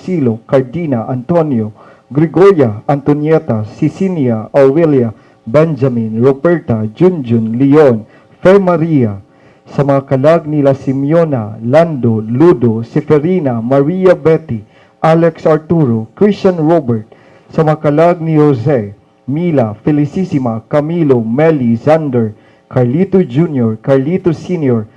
Marcelo, Cardina, Antonio, Gregoria, Antonieta, Cecilia, Aurelia, Benjamin, Roberta, Junjun, Leon, Fe Maria, sa mga kalag nila Simeona, Lando, Ludo, Seferina, Maria Betty, Alex Arturo, Christian Robert, sa mga kalag ni Jose, Mila, Felicissima, Camilo, Meli, Zander, Carlito Jr., Carlito Sr.,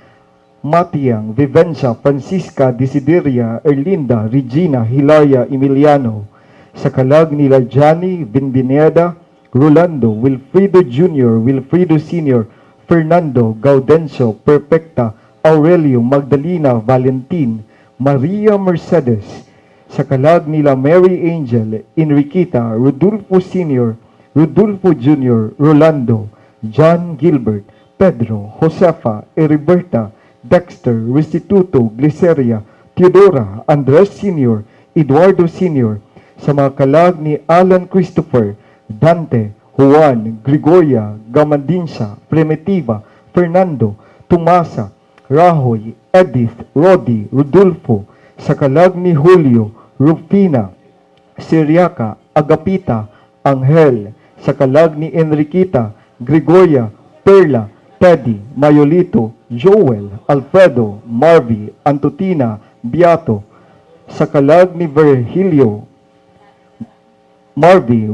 Matiang, Vivencia, Francisca, Desideria, Erlinda, Regina, Hilaria, Emiliano, sa kalag nila Johnny, Bindineda, Rolando, Wilfredo Jr., Wilfredo Sr., Fernando, Gaudencio, Perfecta, Aurelio, Magdalena, Valentin, Maria Mercedes, sa kalag nila Mary Angel, Enriqueta, Rodolfo Sr., Rodolfo Jr., Rolando, John Gilbert, Pedro, Josefa, Heriberta, Dexter, Restituto, Gliceria, Teodora, Andres Sr., Eduardo Sr., sa mga kalag ni Alan Christopher, Dante, Juan, Gregoria, Gamandinsya, Primitiva, Fernando, Tomasa, Rahoy, Edith, Rodi, Rodolfo, sa kalag ni Julio, Rufina, Siriaca, Agapita, Angel, sa kalag ni Enriquita, Gregoria, Perla, Teddy, Mayolito, Joel, Alfredo, Marvy, Antotina, Beato, sa kalag ni Virgilio, Marvy,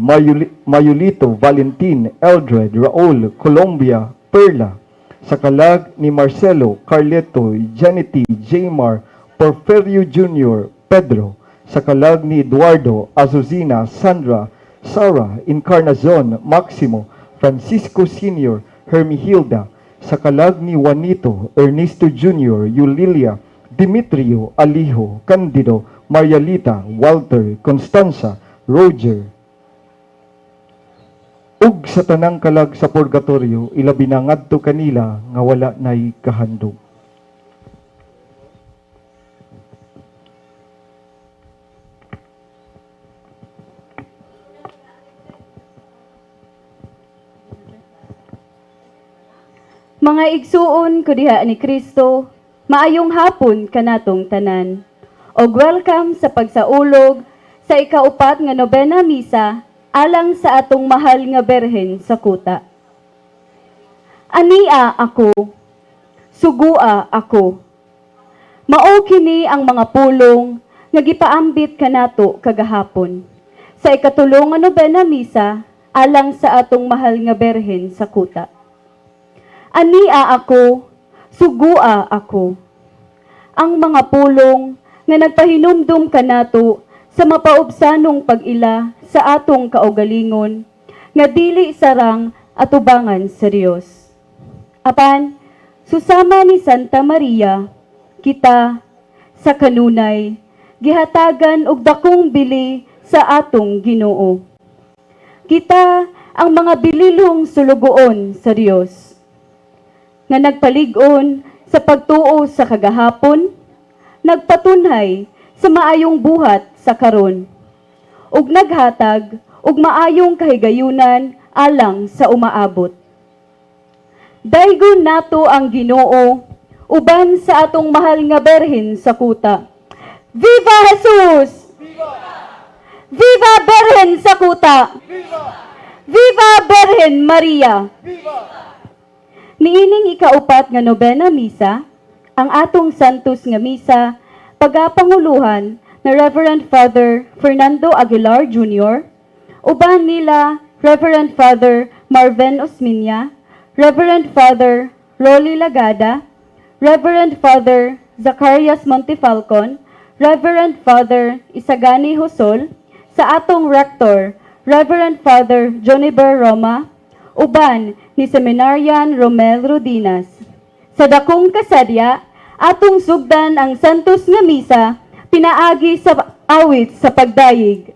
Mayolito, Valentin, Eldred, Raul, Colombia, Perla, sa kalag ni Marcelo, Carleto, Janity, Jamar, Porferio Jr., Pedro, sa kalag ni Eduardo, Azuzina, Sandra, Sara, Encarnacion, Maximo, Francisco Sr., Hermihilda, sa kalag ni Juanito, Ernesto Jr., Yulilia, Dimitrio, Alijo, Candido, Marialita, Walter, Constanza, Roger, ug sa tanang kalag sa purgatorio, ilabi na ngadto kanila nga wala nay kahandom. Mga igsuon ko diha ni Kristo, maayong hapon kanatong tanan. Og welcome sa pagsaulog sa ikaupat nga nobena misa alang sa atong mahal nga Berhen sa kuta. Ania ako, sugua ako. Mao kini ang mga pulong nga gipaambit kanato kagahapon sa ikatulo nga nobena misa alang sa atong mahal nga Berhen sa kuta. Ania ako, sugua ako. Ang mga pulong nga nagpahinumdum kanato sa mapaubsanong pag-ila sa atong kaugalingon, nga dili sarang atubangan sa Dios. Apan, susama ni Santa Maria, kita sa kanunay, gihatagan og dakong bili sa atong Ginoo. Kita ang mga bililong sulugoon sa Dios nga nagpalig-on sa pagtuo sa kagahapon, nagpatunhay sa maayong buhat sa karon, ug naghatag og maayong kahigayunan alang sa umaabot. Daygon nato ang Ginoo uban sa atong mahal nga Berhen sa kuta. Viva Jesus! Viva Berhen sa kuta! Viva Berhen Maria! Niining ikaupat nga nobena misa, ang atong Santos nga misa, pagapanguluhan na Reverend Father Fernando Aguilar Jr., uban nila Reverend Father Marvin Osminia, Reverend Father Rolly Lagada, Reverend Father Zacarias Montefalcon, Reverend Father Isagani Hosol, sa atong Rector, Reverend Father Joniber Roma, uban ni Seminarian Romel Rodinas. Sa dakong kasadya, atong sugdan ang Santos nga Misa, pinaagi sa awit sa pagdayeg.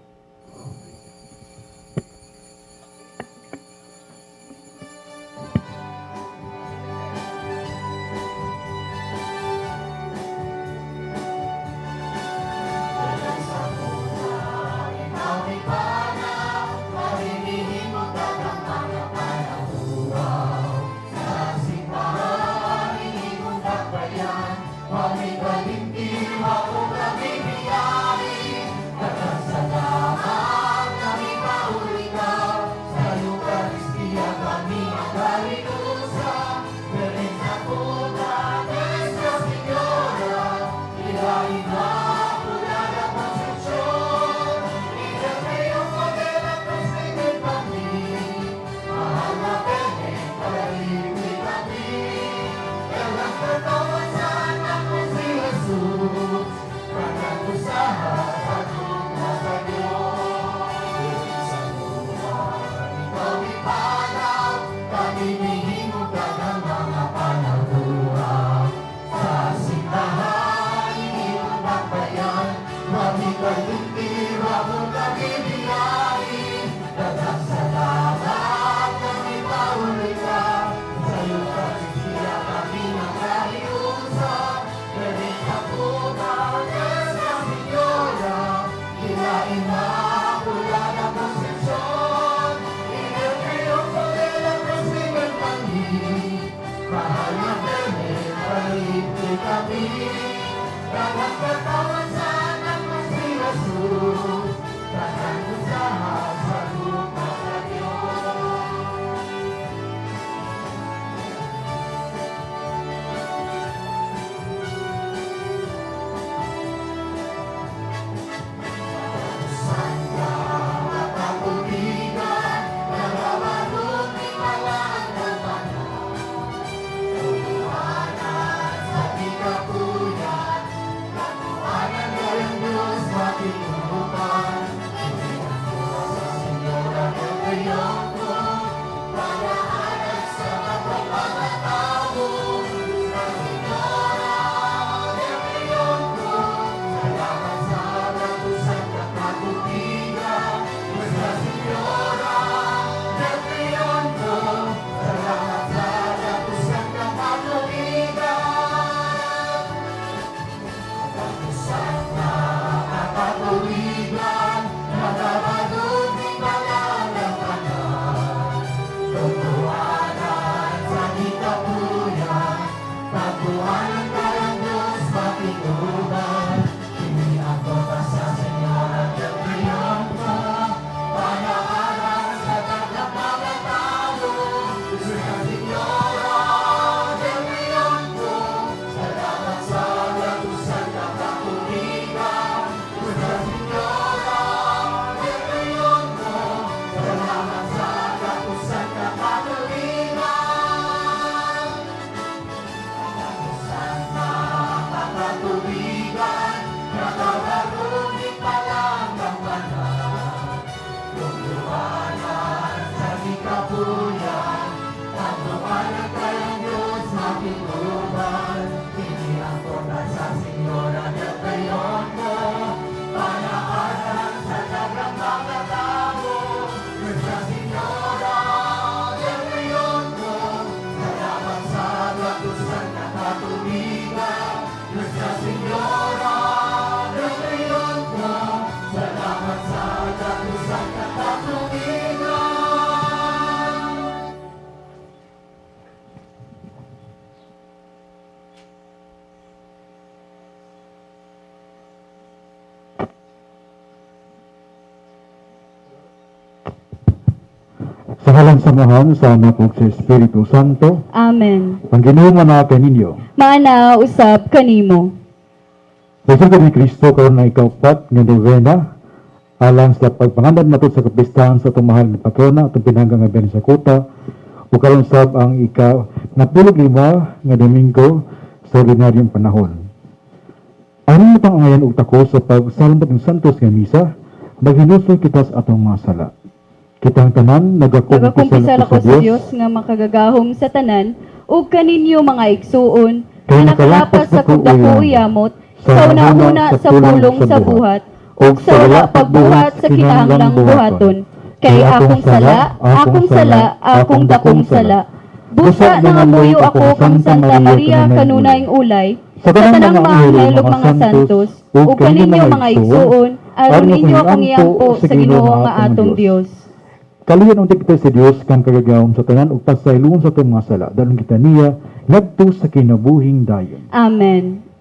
Sa ngalan sa Amahan, sa Anak ug sa Espiritu Santo, Amen. Ang Ginoo manaad ninyo. Maana usab kanimo. Sa ni Kristo karon na ikaupat nga novena alang sa pagpangandam nato sa kapistahan sa atong mahal ni patrona, atong pinangga nga Birhen sa Kuta, ug karon sab ang ika-45 nga Domingo sa ordinaryong panahon. Aron mapangayan og tako sa pagsalmo ng Santos nga Misa, maghinulsol kita sa atong mga sala. Kitang tanan nagakumpisal Nagakumpisal ako sa Dios nga makagagahom sa tanan ug kaninyo mga igsuon Kay nga nakalapas nakalapas sa ako kudako uyamot, uyamot sa sa una-una una sa pulong sa buhat ug sa wala pagbuhat sa kinahanglang buhaton, kay akong sala, akong sala, akong dakong sala. Busa nangamuyo ako kang Santa Maria kanunayng ulay, sa tanang mga anghel ug mga santos, ug kaninyo mga igsuon, aron inyo akong iampo sa Ginoo nga atong Dios. Kaluyan unta kita sa Dios kang kagagahom sa tanan ug pasayloon sa atong mga sala. Dalon kita niya ngadto sa kinabuhing dayon. Amen.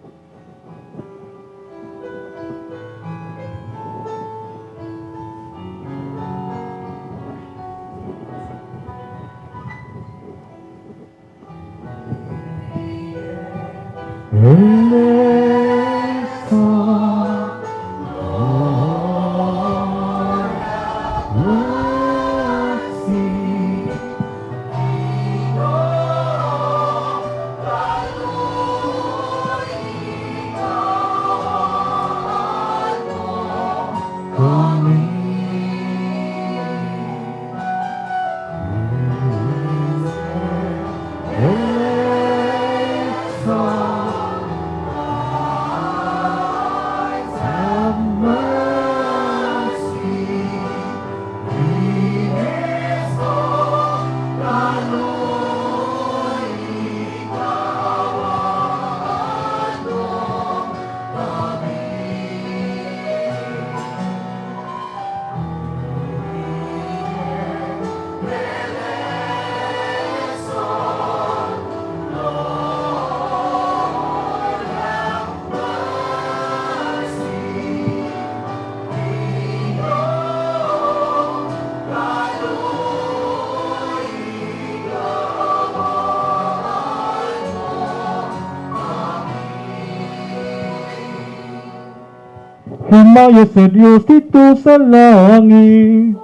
Himaya sa Dios dito sa langit.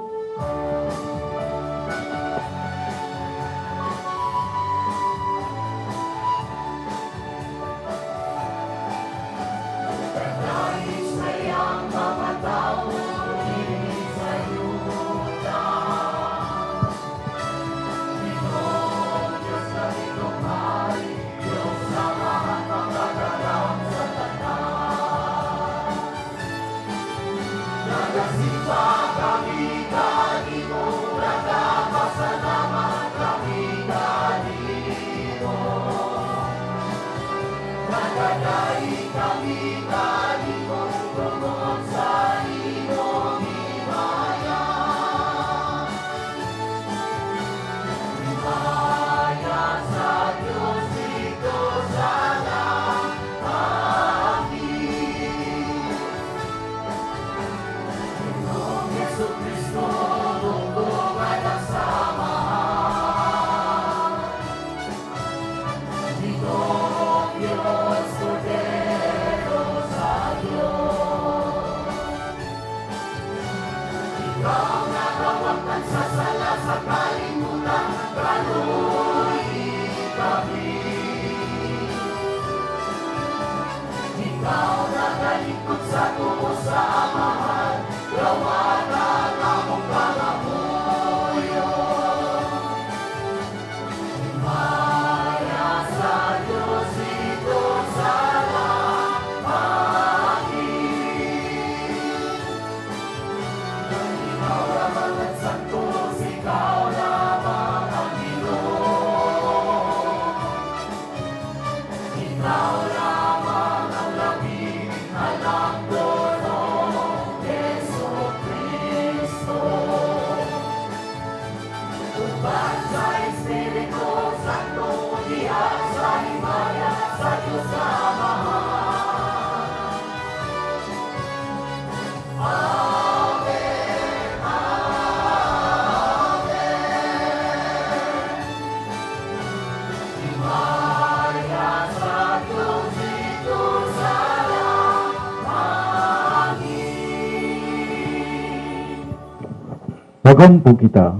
Dagan po kita.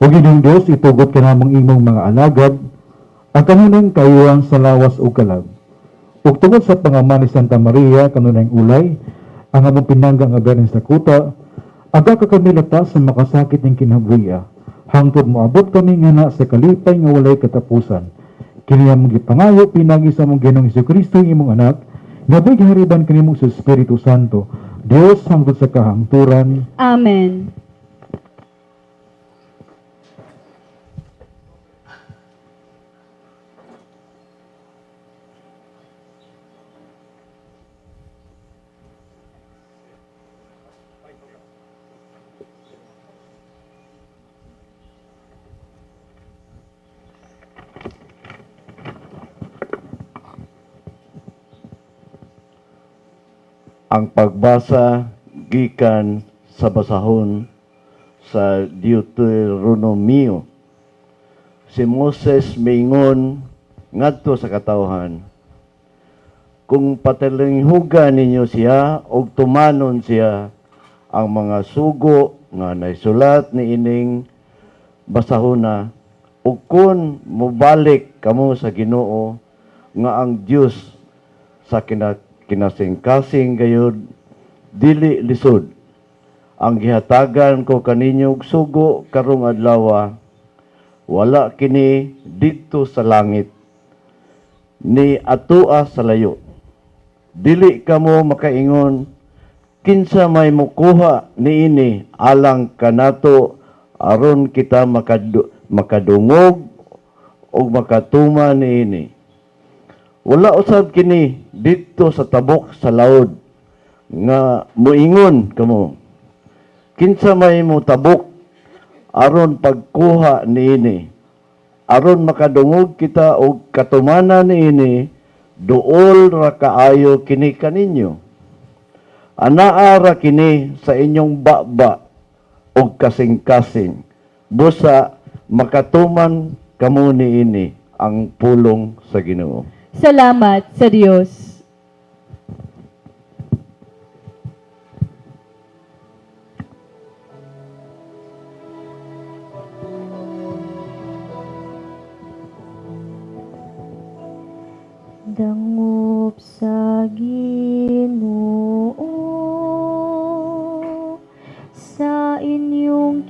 O Ginoong Diyos, itugot ka namong imong mga alagad, ang kanunang kayuan sa lawas o kalag. Ug tungod sa pangaman ni Santa Maria, kanunang ulay, ang among pinangga nga Birhen sa kuta, aga ka kami lata sa makasakit ning kinabuhi. Hangtod moabot kami nga na sa kalipay nga walay katapusan. Kini among gipangayo pinagi sa among Ginoong Hesukristo imong anak, nga hariban kanimo sa Espiritu Santo, Dios hangtod sa kahangturan. Amen. Ang pagbasa gikan sa basahon sa Deuteronomio. Si Moses miingon ngadto sa katawhan, "Kung patalinghugan ninyo siya og tumanon siya ang mga sugo nga naisulat ni ining basahona, ug kun mobalik kamo sa Ginoo nga ang Dios sa kinasingkasing gayud, dili lisod ang gihatagan ko kaninyo og sugo karong adlaw. Wala kini didto sa langit ni atoa sa layo. Dili kamo makaingon, 'Kinsa may mukuha niini alang kanato aron kita makadungog ug makatuman niini?' Wala usab kini didto sa tabok sa laod nga moingon kamo, 'Kinsa may motabok aron pagkuha niini aron makadungog kita og katumanan niini?' Duol ra kaayo kini kaninyo. Anaa ra kini sa inyong baba og kasing-kasing, busa makatuman kamo niini." Ang pulong sa Ginoo. Salamat sa Dios.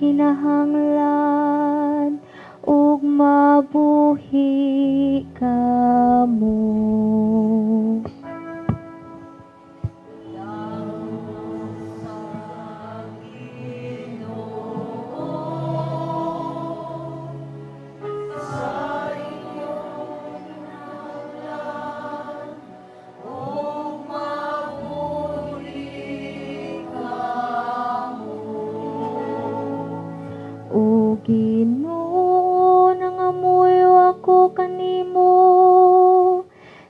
Kinahanglan ug mabuhi kamo. O Ginoo, nangamuyo ako kanimo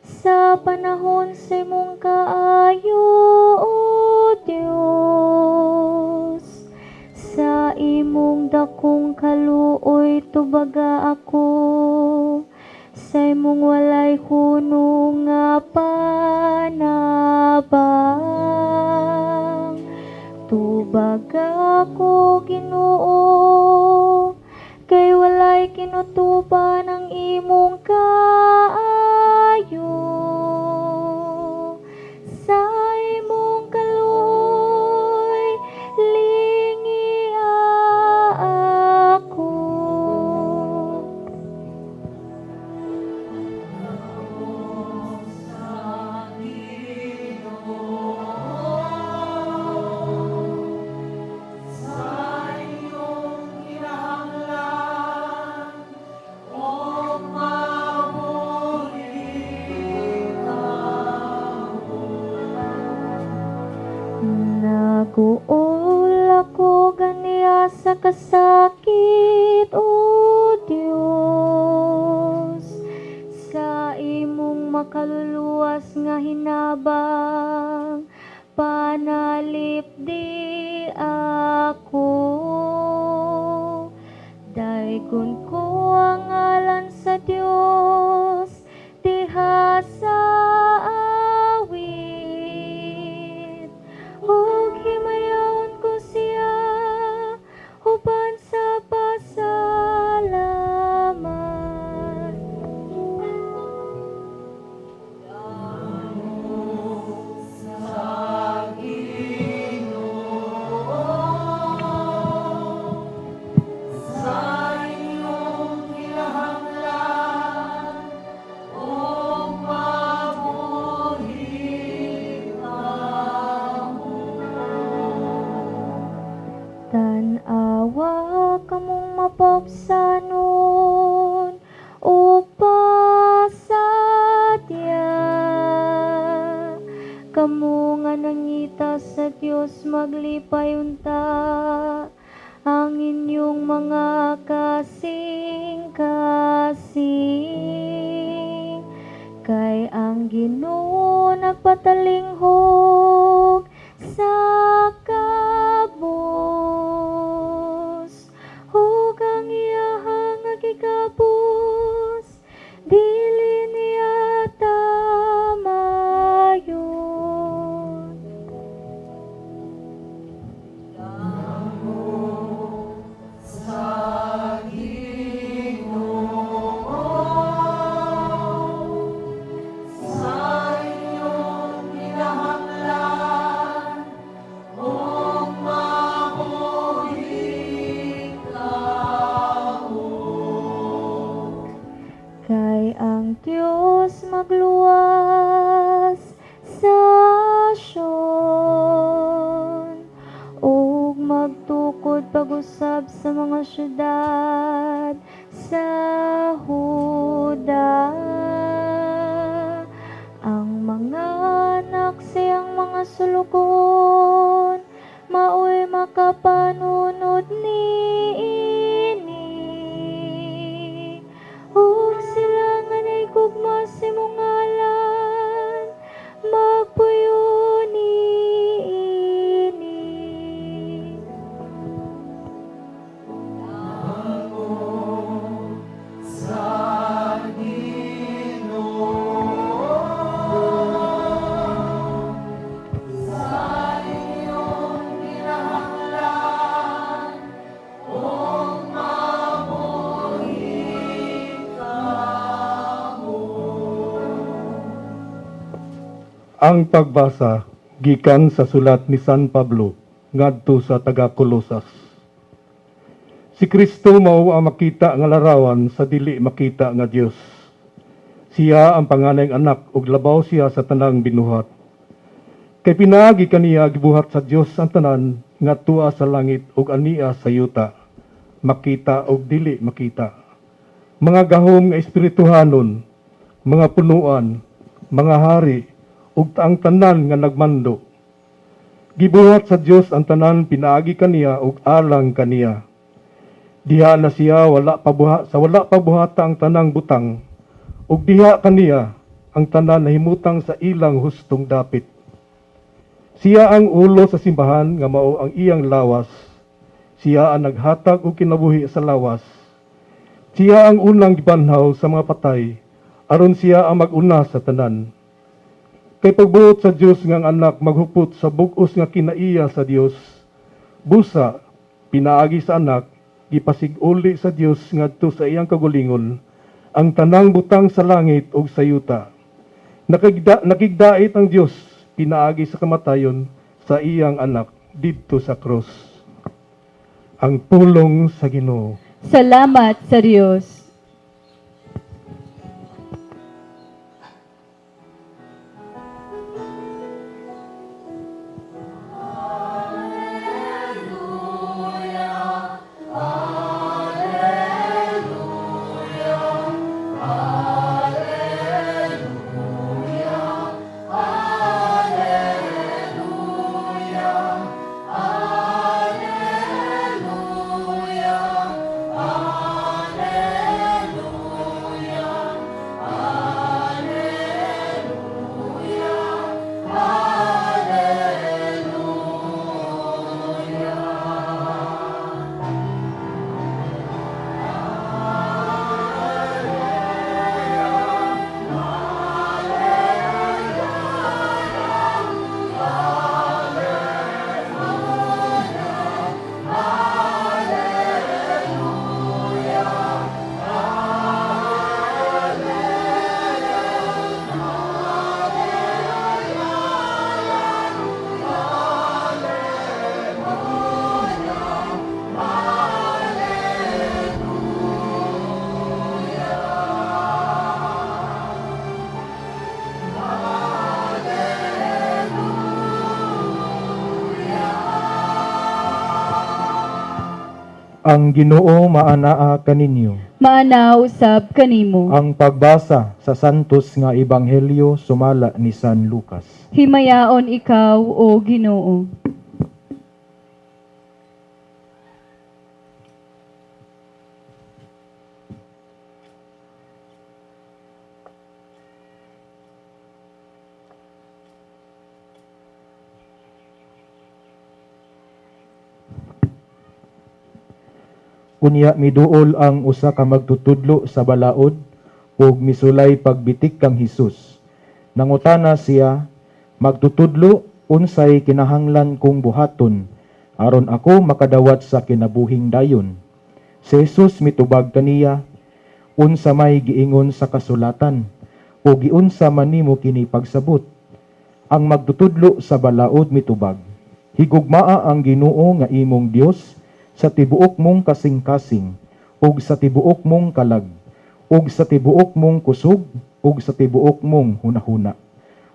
sa panahon sa imong kaayo, O Dios. Sa imong dakong kaluoy tubaga ako, sa imong walay hunong nga panabang. Tubaga ako, Ginoo, kay walay kinutuban ang imong kaayo. Sa imong kaluoy, lingia ako. Naguol ako ganiya sa kasakit, O Dios. Sa imong makaluluwas nga hinabang, panalipdi ako. Daygon ko ang ngalan sa Dios diha sa awit. Ug himayaon ko siya uban sa pasalamat. Tan-awa kamong mapaubsanon ug pasadya, kamo nga nangita sa Dios, maglipay unta ang inyong mga kasing-kasing, kay ang Ginoo nagpatalinghog sa kabus ug ang iyahang nga gigabos dili niya tamayon. Kay ang Dios magluwas sa Sion ug magtukod pag-usab sa mga syudad sa Huda. Ang mga anak siyang mga sulugoon maoy makapanunod niini, ug sila nga nahigugma sa imong ngalan magpuyo niini. Ang pagbasa gikan sa sulat ni San Pablo ngadto sa taga Colosas. Si Kristo mao ang makita nga larawan sa dili makita nga Dios. Siya ang panganayng anak ug labaw siya sa tanang binuhat. Kay pinaagi kaniya gibuhat sa Dios ang tanan nga tuwa sa langit ug ania sa yuta, makita ug dili makita. Mga gahom nga espirituhanon, mga punuan, mga hari, ug ang tanan nga nagmando. Gibuhat sa Dios ang tanan pinaagi kaniya ug alang kaniya. Diha na siya wala pa buha, sa wala pa buhata ang tanang butang, ug diha kaniya ang tanan nahimutang sa ilang hustong dapit. Siya ang ulo sa simbahan nga mao ang iyang lawas. Siya ang naghatag og kinabuhi sa lawas. Siya ang unang gibanhaw sa mga patay, aron siya ang mag-una sa tanan. Kay pagbuot sa Dios nga ang anak maghupot sa bug-os nga kinaiya sa Dios, busa pinaagi sa anak gipasig-uli sa Dios ngadto sa iyang kagulingon ang tanang butang sa langit ug sa yuta. Nakigdait ang Dios pinaagi sa kamatayon sa iyang anak didto sa krus. Ang pulong sa Ginoo. Salamat sa Dios. Ang Ginoo maanaa kaninyo. Maana usab kanimo. Ang pagbasa sa Santos nga Ebanghelyo sumala ni San Lucas. Himayaon ikaw, o Ginoo. Unya miduol ang usa ka magtutudlo sa balaod ug misulay pagbitik kang Hesus. Nangutana siya, "Magtutudlo, unsay kinahanglan kong buhaton aron ako makadawat sa kinabuhing dayon?" Si Jesus mitubag kaniya, "Unsa may giingon sa kasulatan o giunsa man nimo kini pagsabot?" Ang magtutudlo sa balaod mitubag, "Higugmaa ang Ginoo nga imong Dios sa tibuok mong kasing-kasing ug sa tibuok mong kalag ug sa tibuok mong kusog ug sa tibuok mong hunahuna,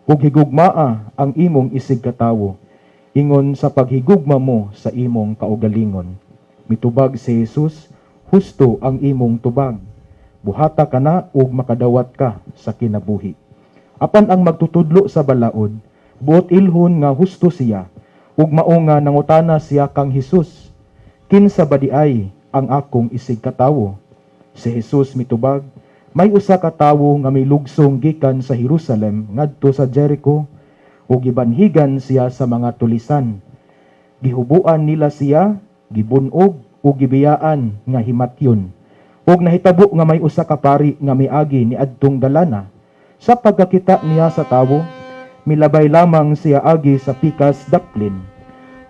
ug higugmaa ang imong isigkatawo ingon sa paghigugma mo sa imong kaugalingon." Mitubag si Jesus, "Husto ang imong tubag. Buhata ka na ug makadawat ka sa kinabuhi." Apan ang magtutudlo sa balaod, buot ilhon nga husto siya, ug mao nga nangutana siya kang Hesus, "Kinsa ba di ay ang akong isigkatawo?" Si Jesus mitubag, "May usa ka tawo nga milugsong gikan sa Jerusalem ngadto sa Jericho, ug gibanhigan siya sa mga tulisan. Gihubuan nila siya, gibunog ug gibiyaan nga himatyon. Ug nahitabo nga may usa ka pari nga miagi niadtong dalana. Sa pagkakita niya sa tawo, milabay lamang siya agi sa pikas daplin.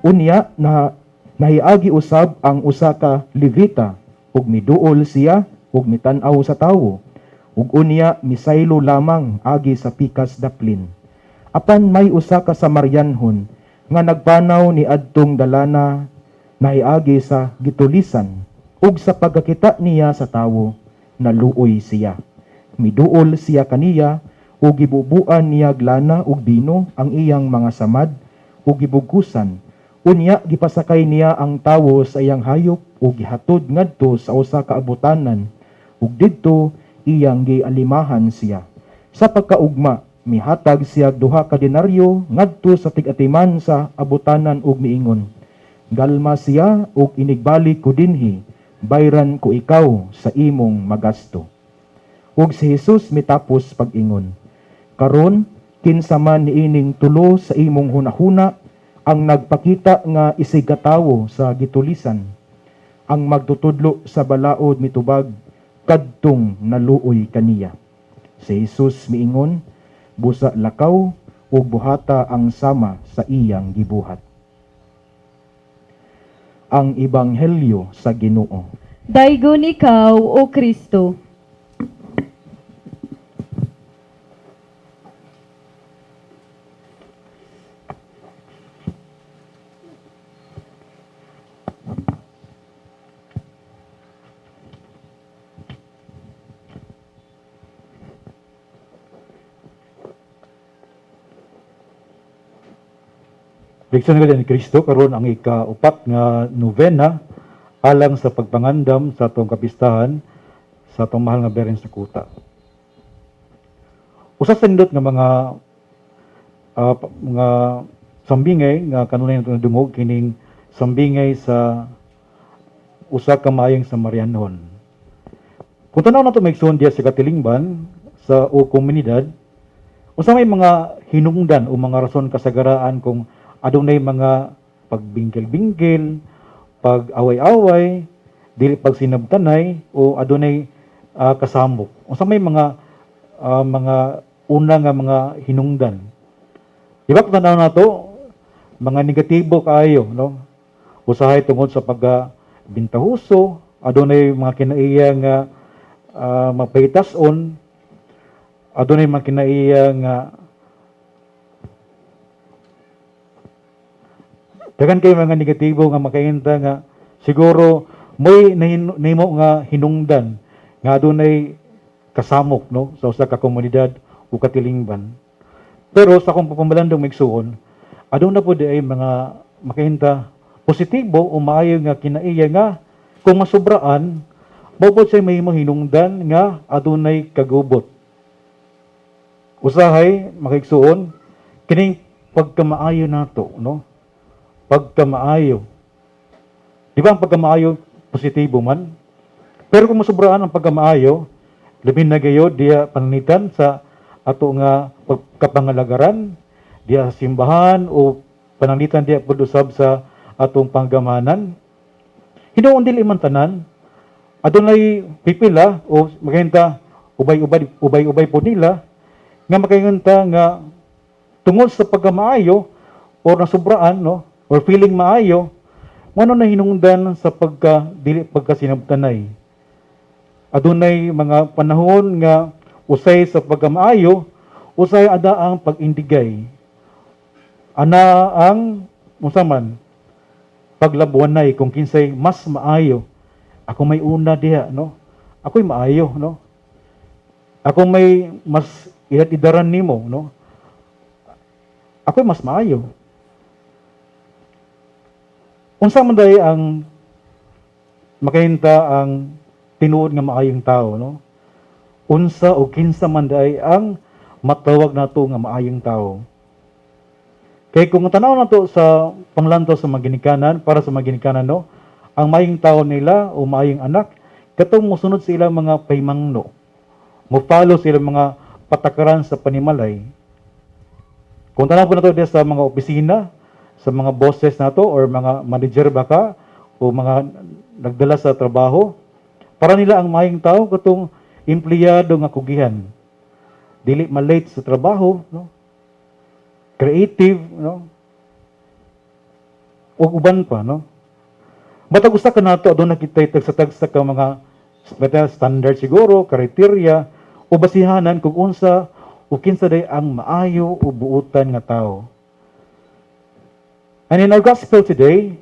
Unya na nahiagi usab ang usa ka Levita, ug miduol siya ug mitan-aw sa tawo, ug unya misaylo lamang agi sa pikas daplin. Apan may usa ka Samarianhon nga nagpanaw ni adtong dalana, nahiagi sa gitulisan. Ug sa pagkakita niya sa tawo, naluoy siya. Miduol siya kaniya ug gibubuan niya lana ug bino ang iyang mga samad ug gibugkusan. Unya gipasakay niya ang tawo sa iyang hayop ug gihatod ngadto sa usa ka abutanan ug didto iyang gialimahan siya. Sa pagkaugma, mihatag siya 2 ka denaryo ngadto sa tig-atiman sa abutanan ug miingon, "Galma siya ug inigbalik ko dinhi, bayran ko ikaw sa imong magasto." Ug si Jesus mitapos pag-ingon, "Karon, kinsa man niining tulo sa imong hunahuna ang nagpakita nga isig katawo sa gitulisan?" Ang magtutudlo sa balaod mitubag, "Kadtong naluoy kaniya." Si Jesus miingon, "Busa lakaw ug buhata ang sama sa iyang gibuhat." Ang Ebanghelyo sa Ginoo. Daygon ikaw, O Kristo. Bigsan nga ni Kristo, karon ang ikaupat nga novena alang sa pagpangandam sa atong kapistahan sa atong mahal nga Birhen sa Kuta. Usa sa nindot nga mga sambingay nga kanunay nato nadungog, kining sambingay sa usa ka maayong Samarianhon. Kung tanaw nato, mga igsoon, diya sa katilingban sa o komunidad, unsa may mga hinungdan o mga rason kasagaraan kung adunay mga pagbingkil-bingkil, pag-away-away, dili pagsinabtanay o adunay kasamok? Unsa may mga una nga mga hinungdan? Di ba kung tanaw nato, mga negatibo kaayo, no? Usahay tungod sa pagka bintahuso, adunay mga kinaiya nga mapahitason, adunay mga kinaiya nga daghan kay mga negatibo nga makainta nga siguro mo'y nahimo nga hinungdan nga adunay kasamok, no, sa usa ka komunidad o katilingban. Pero sa akong pagpamalandong, migsuon, aduna pod ay mga makainta positibo o maayo nga kinaiya nga kung masubraan, mao pod siya mahimong hinungdan nga adunay kagubot. Usahay, mga igsuon, kining pagkamaayo nato, no? Pagkamaayo. Di ba ang pagkamaayo positibo man? Pero kung masubraan ang pagkamaayo, labi na gayod diya pananglitan sa ato nga pagkapangalagaran, diya sa simbahan o pananglitan diya pud usab sa atong panggamanan. Hinuon dili man tanan, adunay pipila o makahinta ubay-ubay ubay-ubay po nila nga makahinta nga tungod sa pagkamaayo or nasubraan, no, or feeling maayo, mao na hinungdan sa pagka dili pagkasinabtanay. Adunay mga panahon nga usay sa pagkamaayo, usay ada ang pag-indigay, ana ang unsa man paglabuanay kung kinsay mas maayo. Ako may una diha, no? Ako'y maayo, no? Ako may mas edad-edaran nimo, no? Ako'y mas maayo. Unsa man day ang makahinta ang tinuod nga maayong tao, no? Unsa o kinsa man day ang matawag nato nga maayong tao? Kay kung tanaw nato sa panglantaw sa mga ginikanan, para sa mga ginikanan, no, ang maayong tao nila o maayong anak katong mosunod sa ilang mga pahimangno, mo follow sa ilang mga patakaran sa panimalay. Kung tanaw po nato diya sa mga opisina, sa mga bosses nato or mga manager ba ka o mga nagdala sa trabaho, para nila ang maayong tao katong empleyado nga kugihan, dili ma-late sa trabaho, no, creative, no, ug uban pa, no. Matag usa ka nato aduna kitay tagsa-tagsa ka mga standard siguro, criteria o basihanan kung unsa o kinsa day ang maayo o buutan nga tao. And in our gospel today,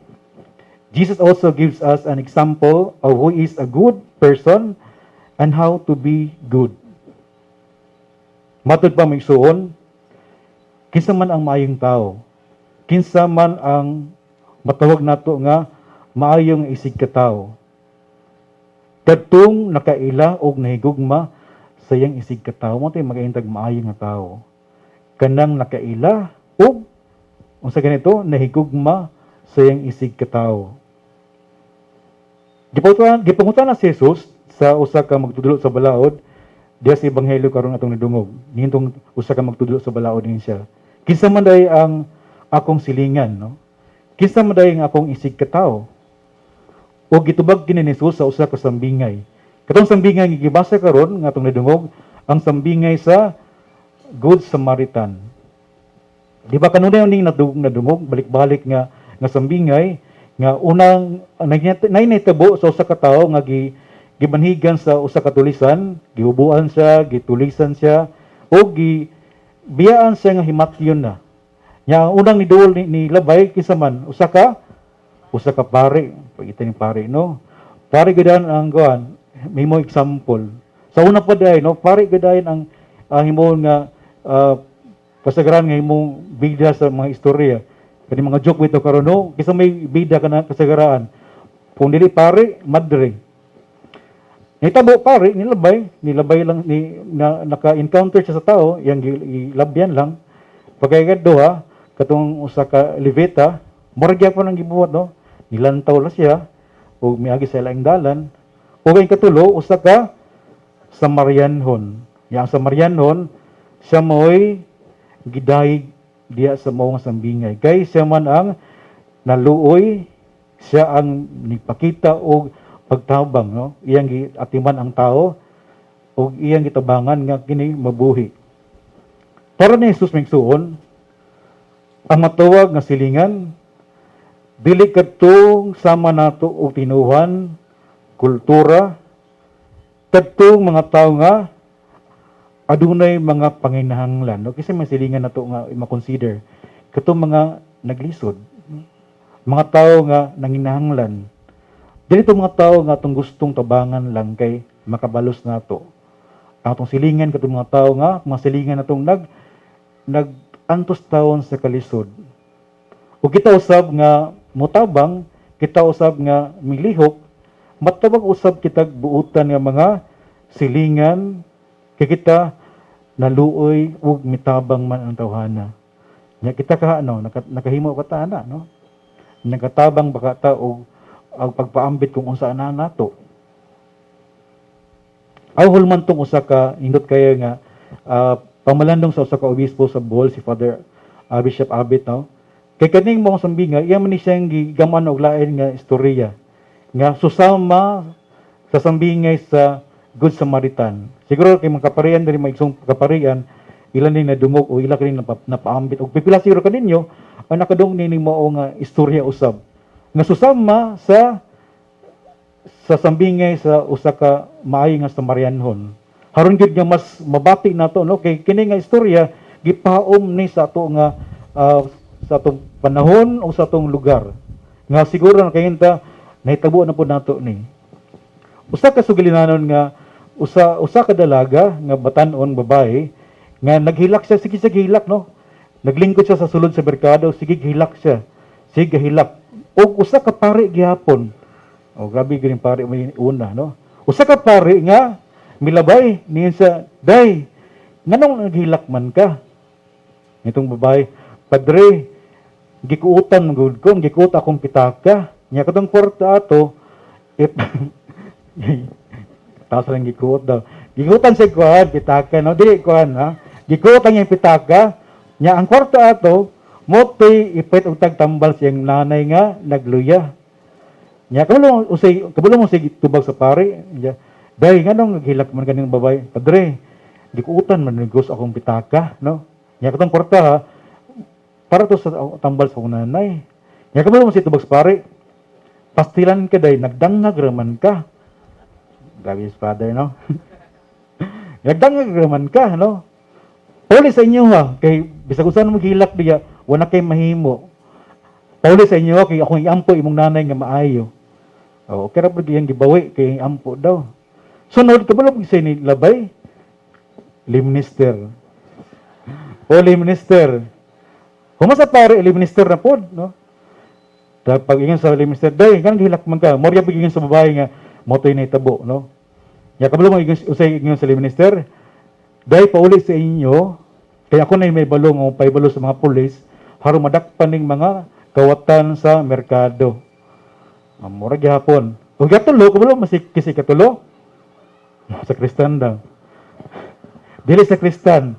Jesus also gives us an example of who is a good person and how to be good. Matud pa, mga igsuon, kinsa man ang maayong tao, kinsa man ang matawag nato nga maayong isig katawo? Kadtong nakaila og nahigugma sa iyang isig katawo, mao tay magaintag maayo nga tawo. Kanang nakaila og, unsa ganito, nahigugma sa iyang isig katawo. Gipangutana si Jesus sa usa ka magtudlo sa balaod diya sa ebanghelyo karon atong nadungog. Nihintong usa ka magtudlo sa balaod niya siya: "Kinsa man day ang akong silingan, no? Kinsa man day ang akong isig katawo?" O gitubag kini ni Jesus sa usa ka sambingay. Katong sambingay nga gibasa karon nga atong nadungog, ang sambingay sa Good Samaritan. Di ba kanunay ning nadungog balik-balik nga sambingay nga unang nay nahitabo sa usa ka tawo nga gibanhigan sa usa ka tulisan, gihubuan siya, gitulisan siya, o gi biyaan siya nga himatyon na. Nya ang unang niduol ni labay, kinsa man? Usa ka pari. Pagita ni pari, no? Pari gyud ang kuan, mo example. Sa una pa diay, no, pari gyud ang himo nga kasagaran nga himong bida sa mga istorya. Kani mga joke bitaw karon, no, kinsa may bida kana kasagaran? Kung dili pare, madre. Nahitabo pare, nilabay, nilabay lang ni na, naka-encounter siya sa tao, yang gilabyan lang. Pagkakaduha, katong usa ka Levita, murag gyapon ang gibuhat, no. Nilantaw lang siya ug miagi sa laing dalan. Ug ang katulo, usa ka Samarianhon. Yang Samarianhon, siya mo'y gidayeg diya sa mao nga sambingay. Kay siya man ang naluoy, siya ang nipakita og pagtabang, no? Iyang giatiman ang tao ug iyang gitabangan nga kini mabuhi. Para ni Jesus, mga igsuon, ang matawag nga silingan dili kadtong sama nato og tinuhan, kultura, kadtong mga tawo nga adunay mga panginahanglan, no? Kasi may silingan nato nga ma-consider katong mga naglisod, mga tao nga nanginahanglan. Dili to mga tao nga atong gustong tabangan lang kay makabalos nato. Ang atong silingan katong mga tao nga mga silingan natong nag antos taon sa kalisod. Ug kita usab nga mutabang, kita usab nga milihok, matawag usab kitag buutan nga mga silingan kay kita naluoy ug mitabang man ang tawhana. Nya kita ka ano, nakahimo ka ta ana, no? Nagatabang baka ta og ang pagpaambit kung unsa ana nato. Aw hulman tong usa ka indot kayo nga pamalandong sa usa ka obispo sa Bohol, si Father Bishop Abit, no. Kay kaning mga sambinga, iya man ni siyang gigaman og lain nga istorya nga susama sa sambingay sa Good Samaritan. Siguro kay mga kaparian diri, mga igsong kaparian, ilan din nadungog o ila kini napaambit og pipila siguro kaninyo ang nakadungog nining mao nga istorya usab nga susama sa sambingay sa usa ka maayo nga Samarianhon. Haron gyud nga mas mabati nato, no, kay kini nga istorya gipaom ni sa ato nga sa atong panahon o sa atong lugar nga siguro na kayinta nahitabo na po nato ni. Usa ka sugilinanon nga usa usa ka dalaga nga batan-on, babae nga naghilak siya, sige sige hilak, no? Naglingkod siya sa sulod sa merkado, sige hilak siya, sige hilak, ug usa ka pari gihapon. Oh, grabe ganing pari may una, no? Usa ka pari nga milabay niya sa, "Day, nganong naghilak man ka?" Nitong babae, "Padre, gikuutan gud ko, gikuot akong pitaka. Nya katong kwarta ato, if taas lang gikuot daw. Gikutan siya kuan, pitaka, no? Dili kuan, ha? Gikuot ang iyang pitaka. Nya ang kwarta ato, motoy ipit og tagtambal siyang nanay nga nagluya." Nya kabalo usay, kabalo mo sig tubag sa pare. Nya, "Day, nganong naghilak man kaning babae?" "Padre, gikuutan man negos akong pitaka, no? Nya katong kwarta ha, para to sa tambal sa akong nanay." Nya kabalo mo si tubag sa pare, "Pastilan ka, day, nagdangag raman ka." Grabe is father, no? "Nagdangag raman ka, no? Puli sa inyo ha, kay bisag usa mo gilak diya, wala kay mahimo." Pauli sa inyo kay akong iampo imong nanay nga maayo. Oh, okay ra pud iyang gibawi kay ampo daw. Sunod, kabalo pud siya ni labay. Lay minister. O lay minister. Human sa pare, lay minister na pod, no? Dahil pag ingon sa lay minister, "Day, kanang gihilak man ka." Morya pag ingon sa babae nga motoy na itabo, no? Ya kabalo mo ingon usay ingon sa lay minister, "Day, pauli sa inyo kay ako na may balo nga paibalo sa mga pulis haron madakpan ning mga kawatan sa merkado." Mura gihapon. Ug katulo, kabalo masik kasi katulo sa Kristan daw. Dili sa Kristan,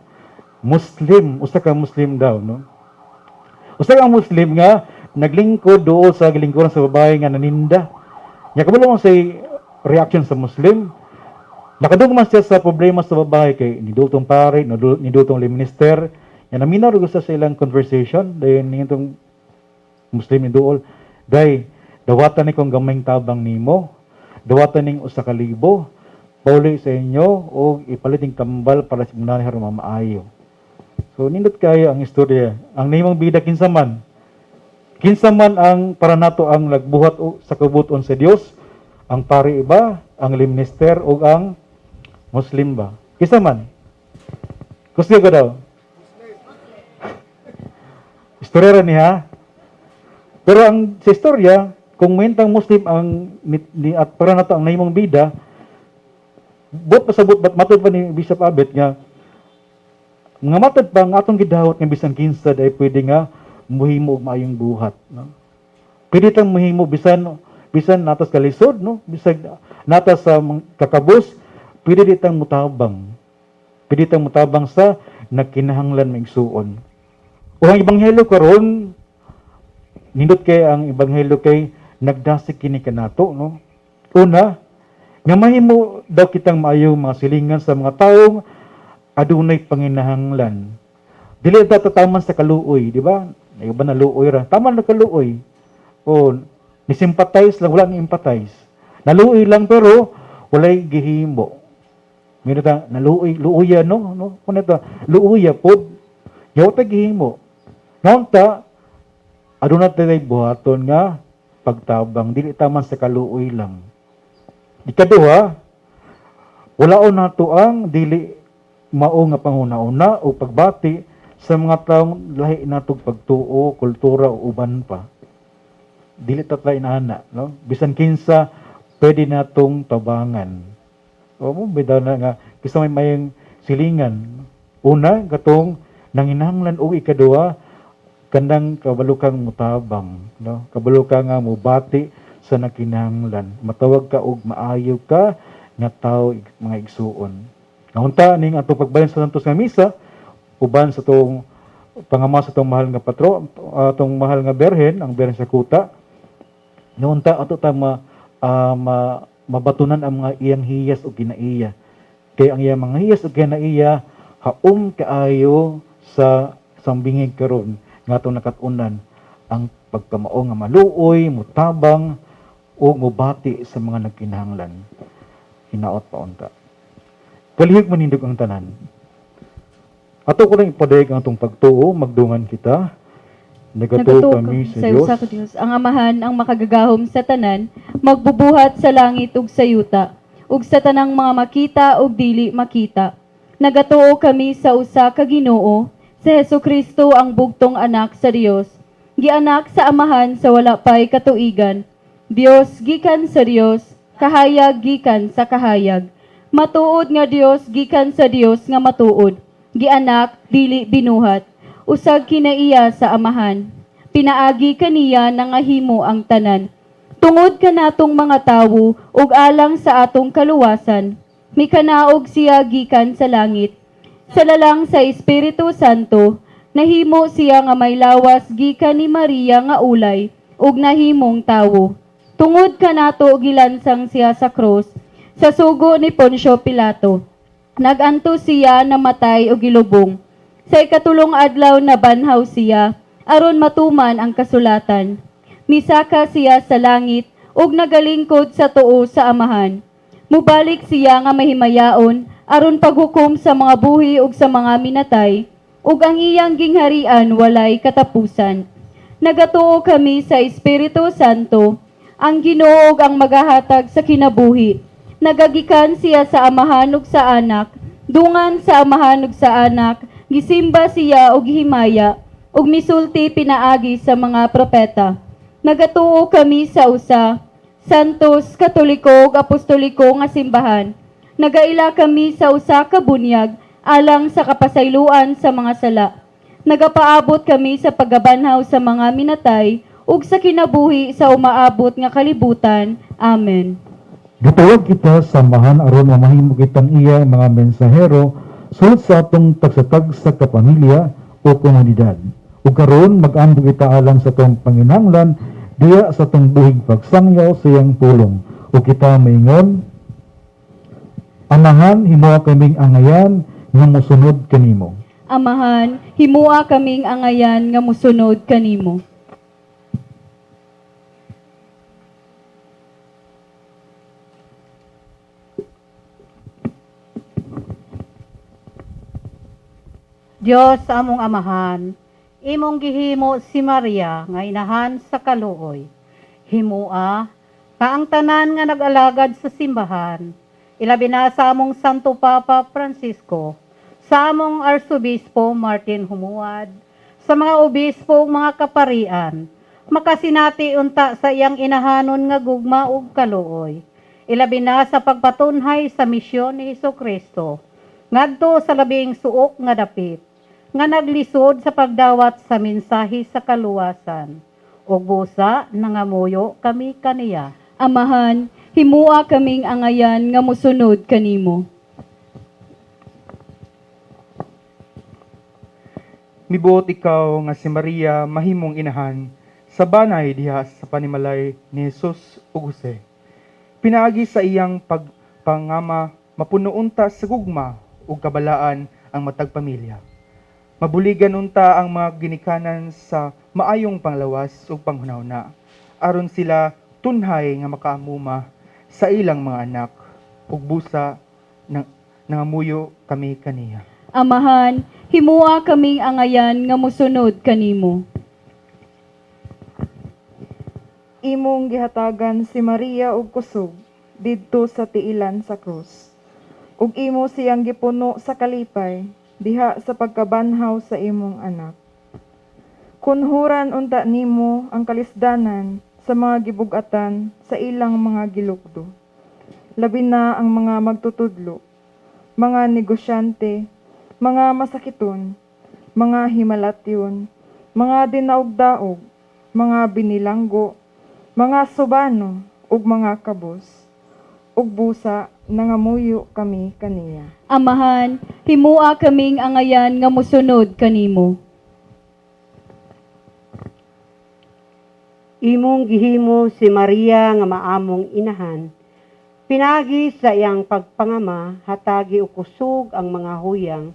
Muslim, usa ka Muslim daw, no? Usa ka Muslim nga naglingkod duol sa gilingkuran sa babae nga naninda. Nya kabalo mo say reaction sa Muslim. Nakadungog man siya sa problema sa babae kay nidultong pare, nidultong lay minister. Nya naminaw ra sa ilang conversation, dayon nitong Muslim ni duol, "Day, dawatan ni kong gamayng tabang nimo. Dawatan ning 1,000. Pauli sa inyo o ipalit ning kambal para sa imong nanay aron mamaayo." So nindot kayo ang istorya. Ang nahimong bida, kinsa man? Kinsa man ang para nato ang nagbuhat sa kabubut-on sa Dios? Ang pari ba, ang lay minister o ang Muslim ba? Kinsa man? Kusga ko daw. Istorya ra niya. Pero ang sa istorya, kung mentang Muslim ang ni at para nato ang nahimong bida, buot pasabot bat matod pa ni Bishop Abet nga mga matod pa ang atong gidawat nga bisan kinsa ay pwede nga muhimo og maayong buhat, no? Pwede tang muhimo bisan bisan natas kalisod, no? Bisag natas sa kakabos, pwede di tang mutabang. Pwede tang mutabang sa nagkinahanglan, maigsuon. O ang ebanghelyo karon, nindot kay ang ebanghelyo kay nagdasig kini kanato, no? Una, nga mahimo daw kitang maayong mga silingan sa mga taong adunay panginahanglan. Dili ta tataman sa kaluoy, di ba? Ay ba na luoy ra. Tama na kaluoy. O ni sympathize lang, wala ni empathize. Naluoy lang pero walay gihimo. Mino ta naluoy, luoya, no, no. Kuno ta luoya pod. Yaw ta gihimo. Ngaunta aduna tay buhaton nga pagtabang, dili taman sa kaluoy lang. Ikaduha, walaon nato ang dili mao nga panghuna-una o pagbati sa mga taong lahi natog pagtuo, kultura o uban pa. Dili ta inana, no? Bisan kinsa pwede natong tabangan. O mo bitaw na nga kinsa may mayong silingan. Una, katong nanginahanglan, og ikaduha, kanang kabalo kang mutabang, no? Kabalo ka nga mubati sa nakinahanglan. Matawag ka og maayo ka nga tao, mga igsuon. Naunta ning atong pagbayan sa Santos nga misa uban sa tong pangama sa tong mahal nga patro, atong mahal nga berhen, ang Berhen sa Kuta. Naunta ato ta mabatunan ang mga iyang hiyas o kinaiya. Kay ang iyang mga hiyas o kinaiya haom kaayo sa sambingig karon nga atong nakat-unan, ang pagkamao nga maluoy, mutabang o mubati sa mga nagkinahanglan. Hinaot pa unta. Kalihog manindog ang tanan. Ato ko lang ipadayag ang atong pagtuo, magdungan kita. Nagatuo Nagatuo kami sa sa Dios. Usa ka Dios, ang Amahan, ang makagagahom sa tanan, magbubuhat sa langit ug sa yuta, ug sa tanang mga makita ug dili makita. Nagatuo kami sa usa ka Ginoo, sa Hesus Kristo, ang bugtong anak sa Dios. Gianak sa Amahan sa wala pay katuigan. Dios gikan sa Dios, kahayag gikan sa kahayag. Matuod nga Dios gikan sa Dios nga matuod. Gianak, dili binuhat. Usag kinaiya sa Amahan. Pinaagi kaniya nangahimo ang tanan. Tungod kanatong mga tawo ug alang sa atong kaluwasan, mikanaog siya gikan sa langit. Sa lalang sa Espiritu Santo, nahimo siya nga may lawas gikan ni Maria nga ulay ug nahimong tawo. Tungod kanato gilansang siya sa krus sa sugo ni Poncio Pilato. Nagantos siya, namatay ug gilubong. Sa ikatulong adlaw nabanhaw siya aron matuman ang kasulatan. Misaka siya sa langit ug nagalingkod sa tuo sa Amahan. Mubalik siya nga mahimayaon aron paghukom sa mga buhi ug sa mga minatay, ug ang iyang gingharian walay katapusan. Nagatuo kami sa Espiritu Santo, ang Ginoo ug ang magahatag sa kinabuhi. Nagagikan siya sa Amahan ug sa Anak, dungan sa Amahan ug sa Anak, gisimba siya og gihimaya, ug misulti pinaagi sa mga propeta. Nagatuo kami sa usa, Santos, Katoliko ug Apostoliko nga simbahan. Nagaila kami sa usa ka bunyag alang sa kapasayloan sa mga sala. Nagapaabot kami sa pagkabanhaw sa mga minatay ug sa kinabuhi sa umaabot nga kalibutan. Amen. Gitawag kita sa Amahan aron mamahimo kitang iya mga mensahero sulod sa atong tagsa-tagsa ka pamilya o komunidad. Ug karon mag-ampo kita alang sa atong panginahanglan diya sa atong buhig pagsangyaw sa iyang pulong. Ug kita maingon, Amahan, himoa kaming angayan nga mosunod kanimo. Amahan, himua kaming angayan nga musunod kanimo. Dios among Amahan, imong gihimo si Maria nga inahan sa kaluoy. Himua nga ang tanan nga nag-alagad sa simbahan, ilabi na sa among Santo Papa Francisco, sa among Arsobispo Martin Jumoad, sa mga obispo ug mga kaparian, makasinati unta sa iyang inahanon nga gugma ug kaluoy. Ilabi na sa pagpatunhay sa misyon ni Hesukristo ngadto sa labing suok nga dapit, nga naglisod sa pagdawat sa mensahe sa kaluwasan. Ug busa nangamuyo kami kaniya. Amahan, himua kaming angayan nga musunod kanimo. Mibuot ikaw nga si Maria mahimong inahan sa banay diha sa panimalay ni Jesus ug Jose. Pinaagi sa iyang pagpangama mapuno unta sa gugma ug kabalaan ang matag pamilya. Mabuligan unta ang mga ginikanan sa maayong panglawas ug panghunahuna aron sila tunhay nga makaamuma sa ilang mga anak ug busa nang nangamuyo kami kaniya. Amahan, himua kaming angayan nga musunod kanimo. Imong gihatagan si Maria og kusog didto sa tiilan sa krus. Ug imo siyang gipuno sa kalipay diha sa pagkabanhaw sa imong anak. Kunhuran unta nimo ang kalisdanan sa mga gibug-atan sa ilang mga gilukdo. Labi na ang mga magtutudlo, mga negosyante, mga masakiton, mga himalatyon, mga dinaog-daog, mga binilanggo, mga subano ug mga kabos. Ug busa nangamuyo kami kaniya. Amahan, himua kaming angayan nga musunod kanimo. Imong gihimo si Maria nga maamong inahan. Pinagi sa iyang pagpangama, hatagi og kusog ang mga huyang,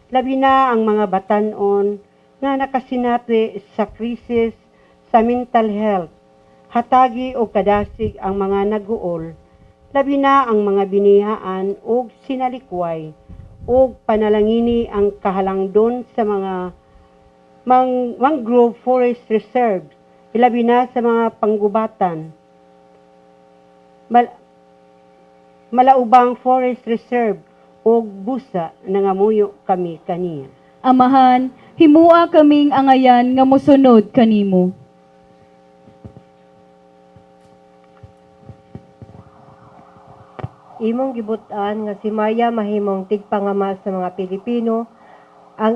labi na ang mga batan-on nga nakasinati sa krisis sa mental health. Hatagi og kadasig ang mga naguol, labi na ang mga binihaan ug sinalikway, ug panalangini ang kahalangdon sa mga mangrove forest reserve, ilabi na sa mga panggubatan. Malaubang Forest Reserve ug busa nangamuyo kami kaniya. Amahan, himua kaming angayan nga musunod kanimo. Imong gibut-an nga si Maria mahimong tigpangama sa mga Pilipino ang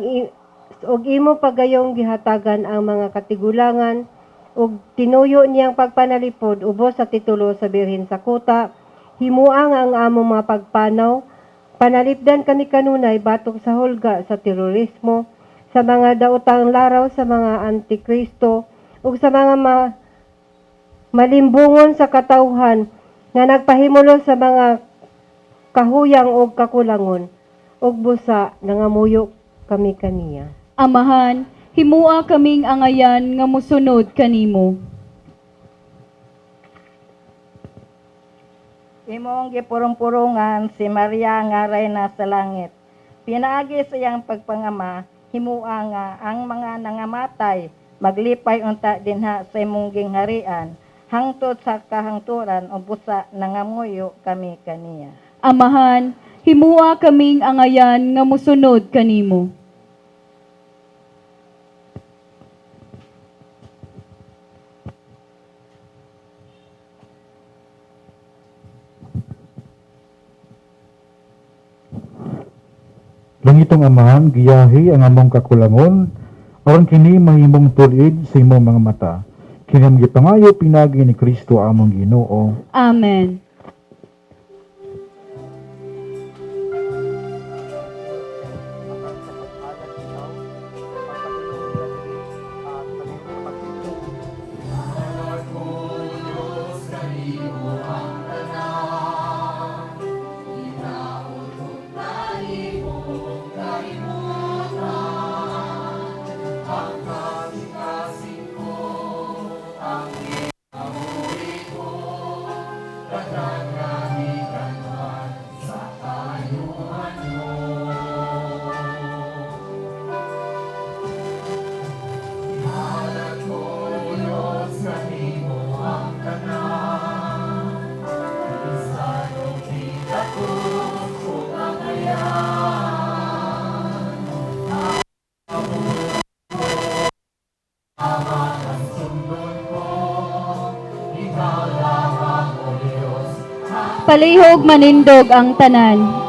ug imo pagayong gihatagan ang mga katigulangan ug tinuyo niyang pagpanalipod ubos sa titulo sa Birhen sa Kuta. Himua nga ang among mga pagpanaw panalipdan kami kanunay batok sa hulga sa terorismo, sa mga daotang laraw sa mga antikristo ug sa mga malimbungon sa katawhan nga nagpahimulos sa mga kahuyang og kakulangon. Ug busa nangamuyo kami kaniya. Amahan, himua kaming angayan nga musunod kanimo. Imong gipurong-purungan si Maria nga reyna sa langit. Pinaagi sa iyang pagpangama, himua nga ang mga nangamatay Maglipay unta dinha sa imong gingharian hangtod sa kahangturan ug busa nangamuyo kami kaniya. Amahan, himua kaming angayan nga mosunod kanimo. Langitong Amahan, giyahi ang among kakulangon, aron kini mahimong tul-id sa imong mga mata. Kini among gipangayo pinaagi ni Kristo among Ginoo. Amen. Palihog manindog ang tanan.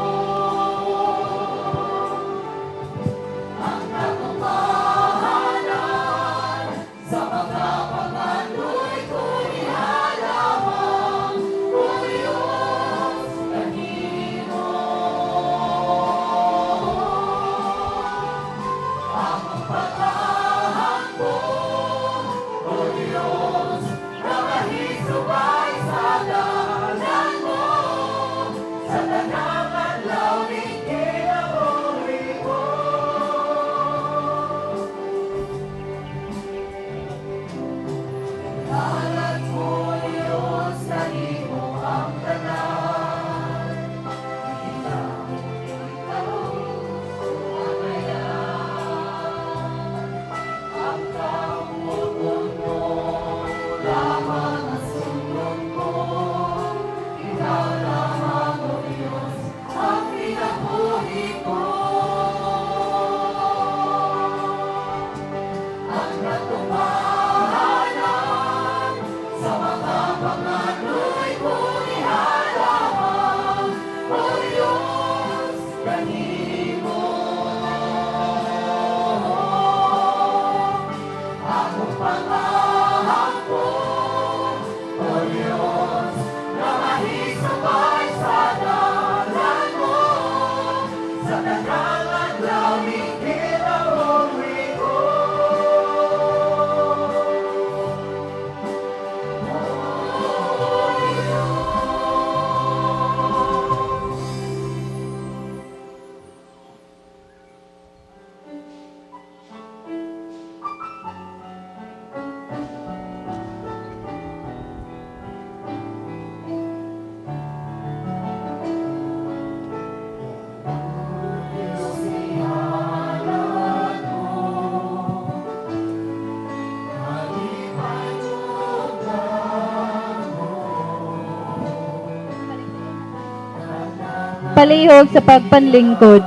Palihog sa pagpanlingkod.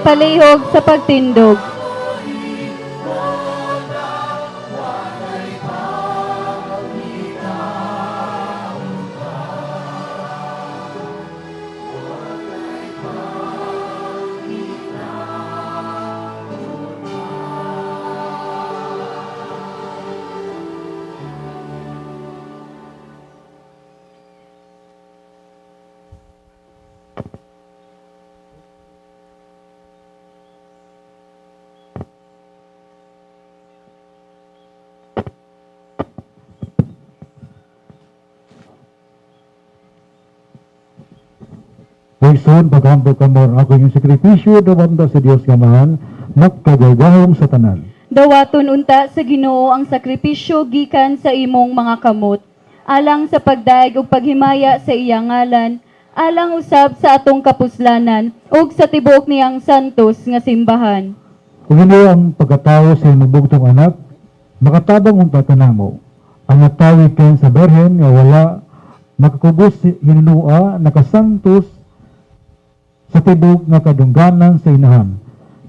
Palihog sa pagtindog. Igsoon, paghampo kamo ako yung sakripisyo dawanda sa Dios nga mahal, magkagagahom sa tanan. Dawaton unta sa Ginoo ang sakripisyo gikan sa imong mga kamot, alang sa pagdaig ug paghimaya sa iyang ngalan, alang usab sa atong kapuslanan ug sa tibuok niyang santos nga simbahan. Kung hindi ang pagkatao sa imong bugtong anak, makatabang unta kanamo. Ang natawid kayon sa berhen nga wala makakubos hinunua nakasantos sa tibok nga kadungganan sa inahan.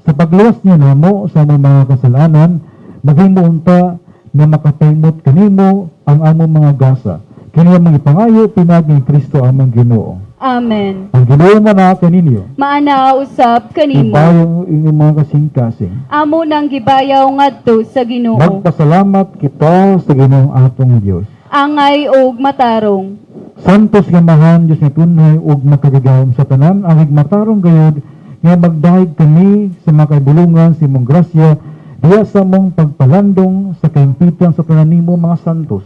Sa pagluwas niya namo sa among mga kasalanan, maghimo unta nga makapaimot kanimo ang among mga gasa. Kini among ipangayo pinaagi ni Kristo among Ginoo. Amen. Ang Ginoo manaa kaninyo. Maana usab kanimo. Ibayo inyong mga kasing-kasing. Amo nang gibayaw ngadto sa Ginoo. Magpasalamat kita sa Ginoong atong Dios. Angay og matarong. Santos nga mahan Dios nga tunhay ug makagagahom sa tanan ang matarong gayud nga magdahig kami sa mga kaibulungan sa imong grasya diya sa among pagpalandong sa kaimpitan sa tanan nimo mga santos.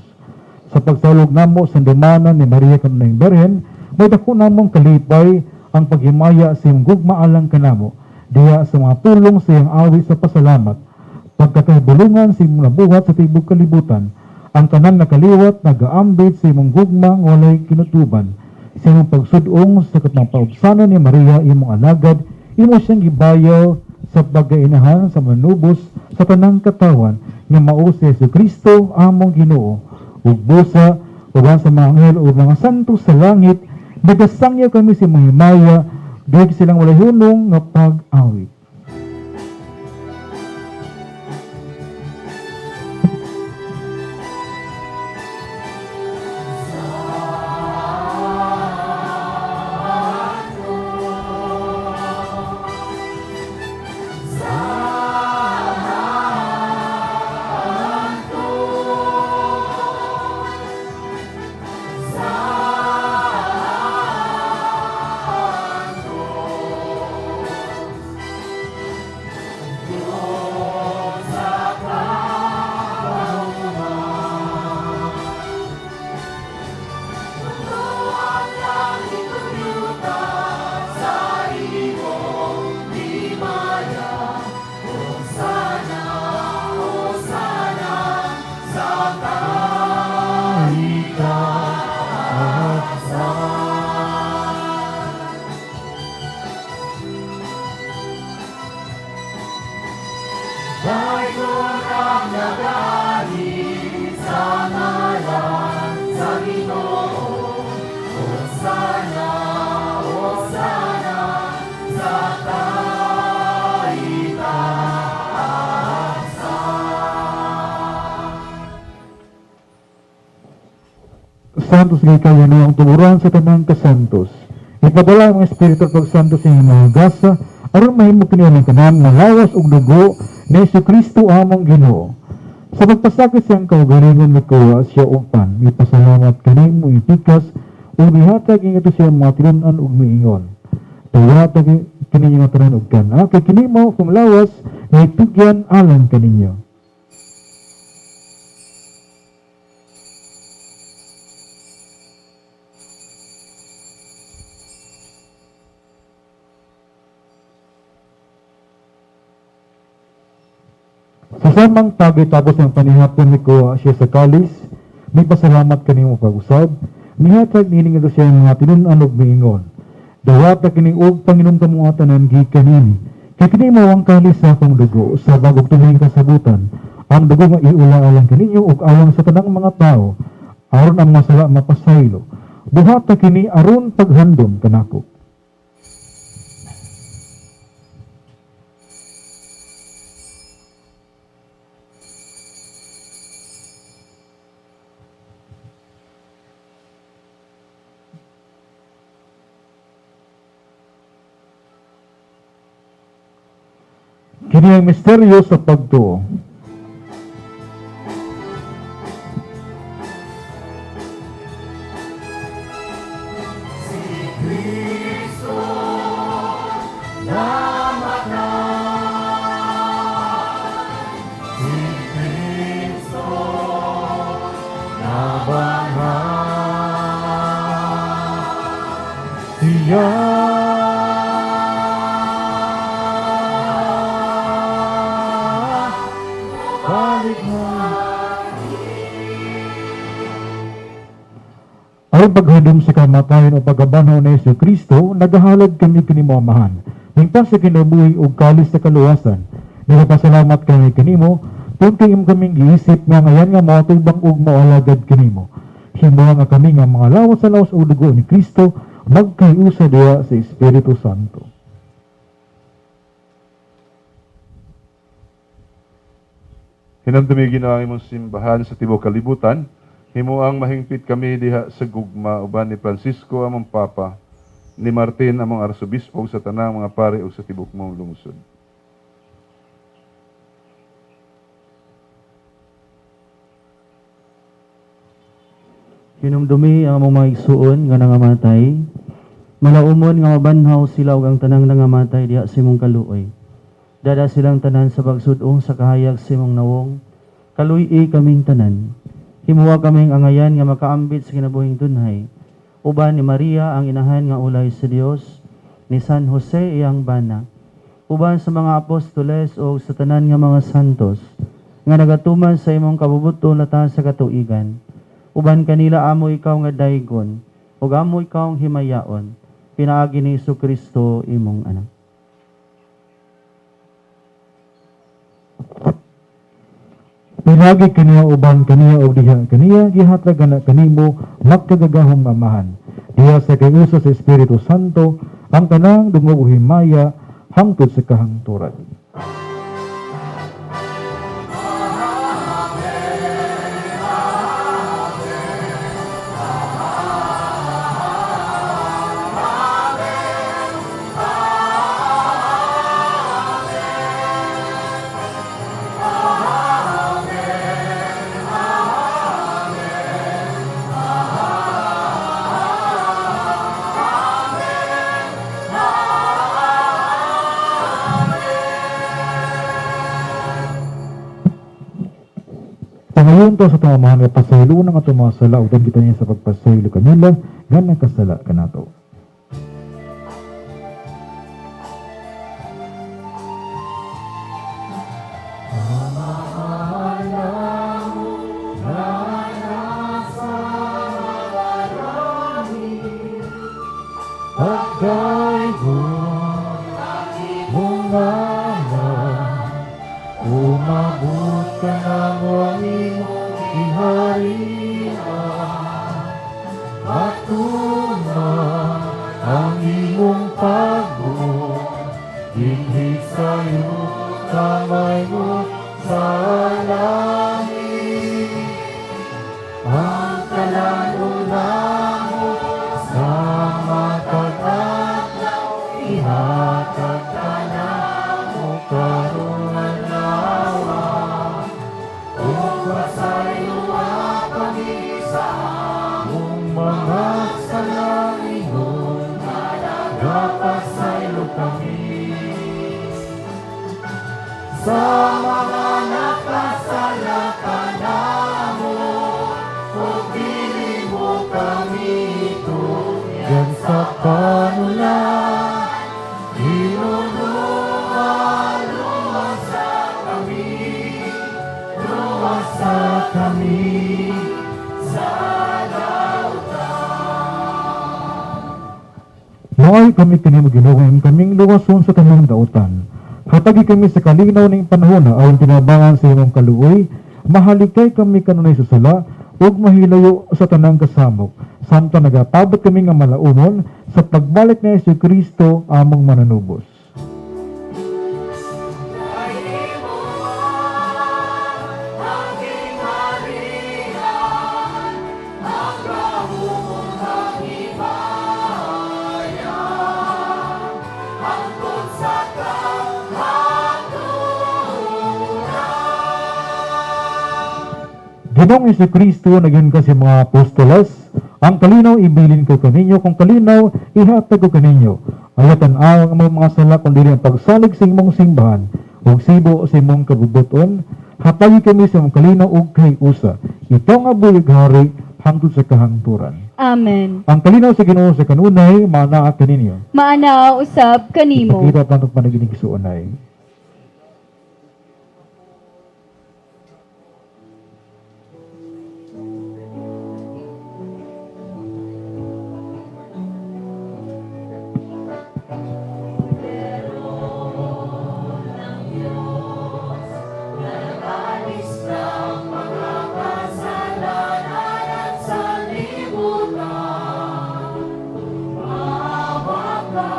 Sa pagsalog namo sa dumanan ni Maria kanunayng Berhen, may dako namong kalipay ang paghimaya sa imong gugma alang kanamo diya sa mga pulong sa iyang awit sa pasalamat pagkakaibulungan sa imong nabuhat sa tibuok kalibutan. Ang tanan nakaliwat nagaambit sa imong gugma nga walay kinutuban. Sa imong pagsudong sa katang paubsanon ni Maria imong alagad, imo siyang gibayaw sa pagkainahan sa manubos sa tanang katawan nga mao si Jesu Kristo among Ginoo. Ug busa uban sa mga anghel ug mga santo sa langit, nagasangyaw kami sa imong himaya, dahil silang walay hunong nga pag-awit. Santos nga ikaw Ginoo ang tumuran sa tanang kasantos. Ipadala ang Espiritu at pagsantos sa inyong mga gasa, aron mahimo kini ang tanan nga lawas ug dugo ni Jesu Kristo among Ginoo. Sa pagpasakit siyang kaugalingon mikuha siya og pan, mipasalamat kanimo ipikas ug mihatag ingato siya mga tinun-an ug miingon. Dawata kini nga tanan og kan-a, kay kini mao akong lawas nga itugyan alang kaninyo. Sa samang tagay tapos ng panihapon mikuha siya sa kalis, may pasalamat kanimo pag-usab, mihatag niini ngadto siya mga tinun-an ug miingon. Dawata kini og panginom kamo tanan gikan niini. Kay kini mao ang kalis sa akong dugo sa bag-ong tulihing kasabutan. Ang dugo nga iula alang kaninyo ug alang sa tanang mga tawo aron ang mga sala mapasaylo. Buhata kini aron paghandom kanako. Kini ang misteryo sa pagtuo. Siya balik na. Aron paghadom sa kamatayon o pagkabanhaw ni Hesus Kristo, nagahalad kami kanimo Amahan. Hingpang sa kinabuhi ug kalis sa kaluwasan. Nagapasalamat kami kanimo, tungkol imo kaming giisip nga ngayan nga moatubang ug moalagad kanimo. Himoa nga kami nga mga lawas sa lawas ug dugo ni Kristo, magkaiusa diha sa Espiritu Santo. Hinamdumi Ginoo ang imong simbahan sa tibuok kalibutan, himuang mahingpit kami diha sa gugma uban ni Francisco among Papa, ni Martin among Arsobispo ug sa tanang mga pari ug sa tibuok mong lungsod. Hinumdumi ang among mga igsuon nga nangamatay, malaumon nga mabanhaw sila ug ang tanang nangamatay diha sa imong kaluoy. Dada silang tanan sa pagsud-ong sa kahayag sa imong nawong, kaluy-i kaming tanan. Himuwa kaming angayan nga makaambit sa kinabuhing tunhay. Uban ni Maria ang inahan nga ulay sa Dios, ni San Jose iyang bana. Uban sa mga apostoles o sa tanan nga mga santos, nga nagatuman sa imong kabubuton lata sa katuigan. Uban kanila amo ikaw nga daygon, ug amo ikaw ang himayaon, pinaagi ni Kristo imong anak. Pinaagi kaniya uban kaniya og diha kaniya gihatag ana kanimo magkagagahom Amahan. Diha sa kay-usa sa Espiritu Santo ang tanang dungog ug himaya hangtod sa kahangturan. Pangayon to sa atong Amahan nga pasaylo ng atong mga sala ug kita niya sa pagpasaylo kanila nga nakasala kanato. Umabot ka na mo ang imong giharian, matuman ang imong pagbuot, dinhi sa yuta kamay mo sa langit. Ang kalan-unan mo sa matag adlaw, ihatag kanamo karong adlaw. Ug pasayloa kami sa among mga sala ingon, gapasaylo kami sa mga nakasala kanamo, ug dili mo kami tugyan sa panula. Ginoo, luwasa kami, luwasa kami sa dautan. Maoy kami kanimo Ginoo nga imong kaming luwason sa tanang dautan. Hatagi kami sa kalinaw ning panahona aron tinabangan sa imong kaluoy, mahalikay kami kanunay sa sala ug mahilayo sa tanang kasamok. Samtang nagapabot kami nga malaumon sa pagbalik ni Hesus Kristo among mananubos. Ginoong Kristo, nagyan ka sa mga apostoles, "Ang kalinaw ibilin ko kaninyo, kung kalinaw ihatag ko kaninyo. Ayaw tan-aw ang among mga sala, kundi ang pagsalig sa imong simbahan, ug sibo sa imong kabubut-on, hatagi kami sa imong kalinaw ug kahiusa. Ikaw nga buhi ug hari hangtod sa kahangturan." Amen. Ang kalinaw sa Ginoo sa kanunay maanaa kaninyo. Maanaa usab kanimo. Ipakita tanong panaginip igsuonay. Nag-alis ng mga kasalanan sa libutan, maawa ka.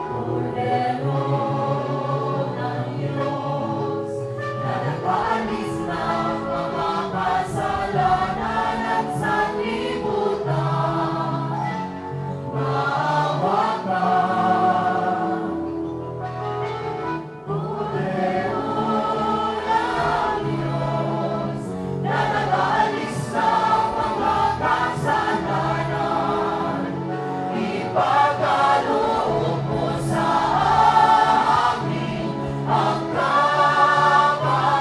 Kordero ng Diyos, na nag-alis ng mga kasalanan sa libutan, maawa ka. Kordero ng Diyos, na nag-alis ng mga kasalanan, ipagkaloob mo sa amin ang kapayapaan.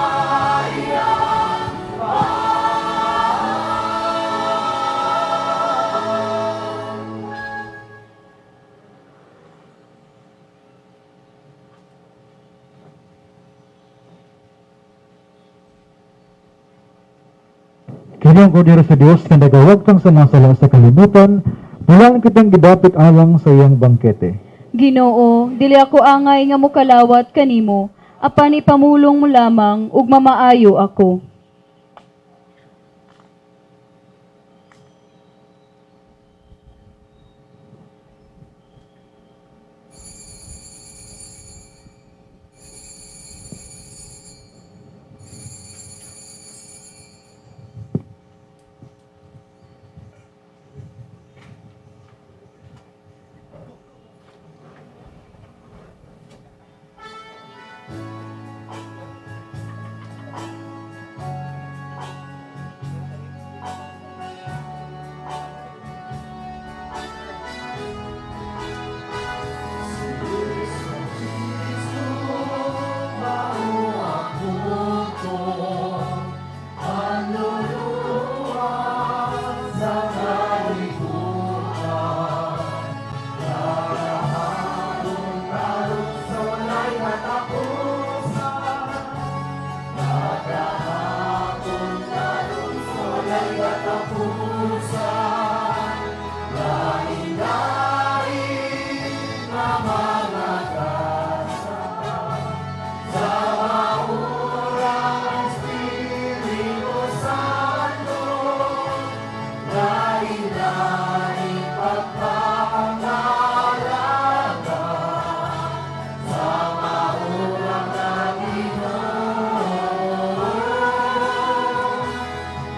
Kini ang kordero sa Dios nga nagawagtang sa mga sala sa kalibutan, bulan kitang gidapit alang sa iyang bangkete. Ginoo, dili ako angay nga mokalawat kanimo, apan ipamulong mo lamang ug mamaayo ako.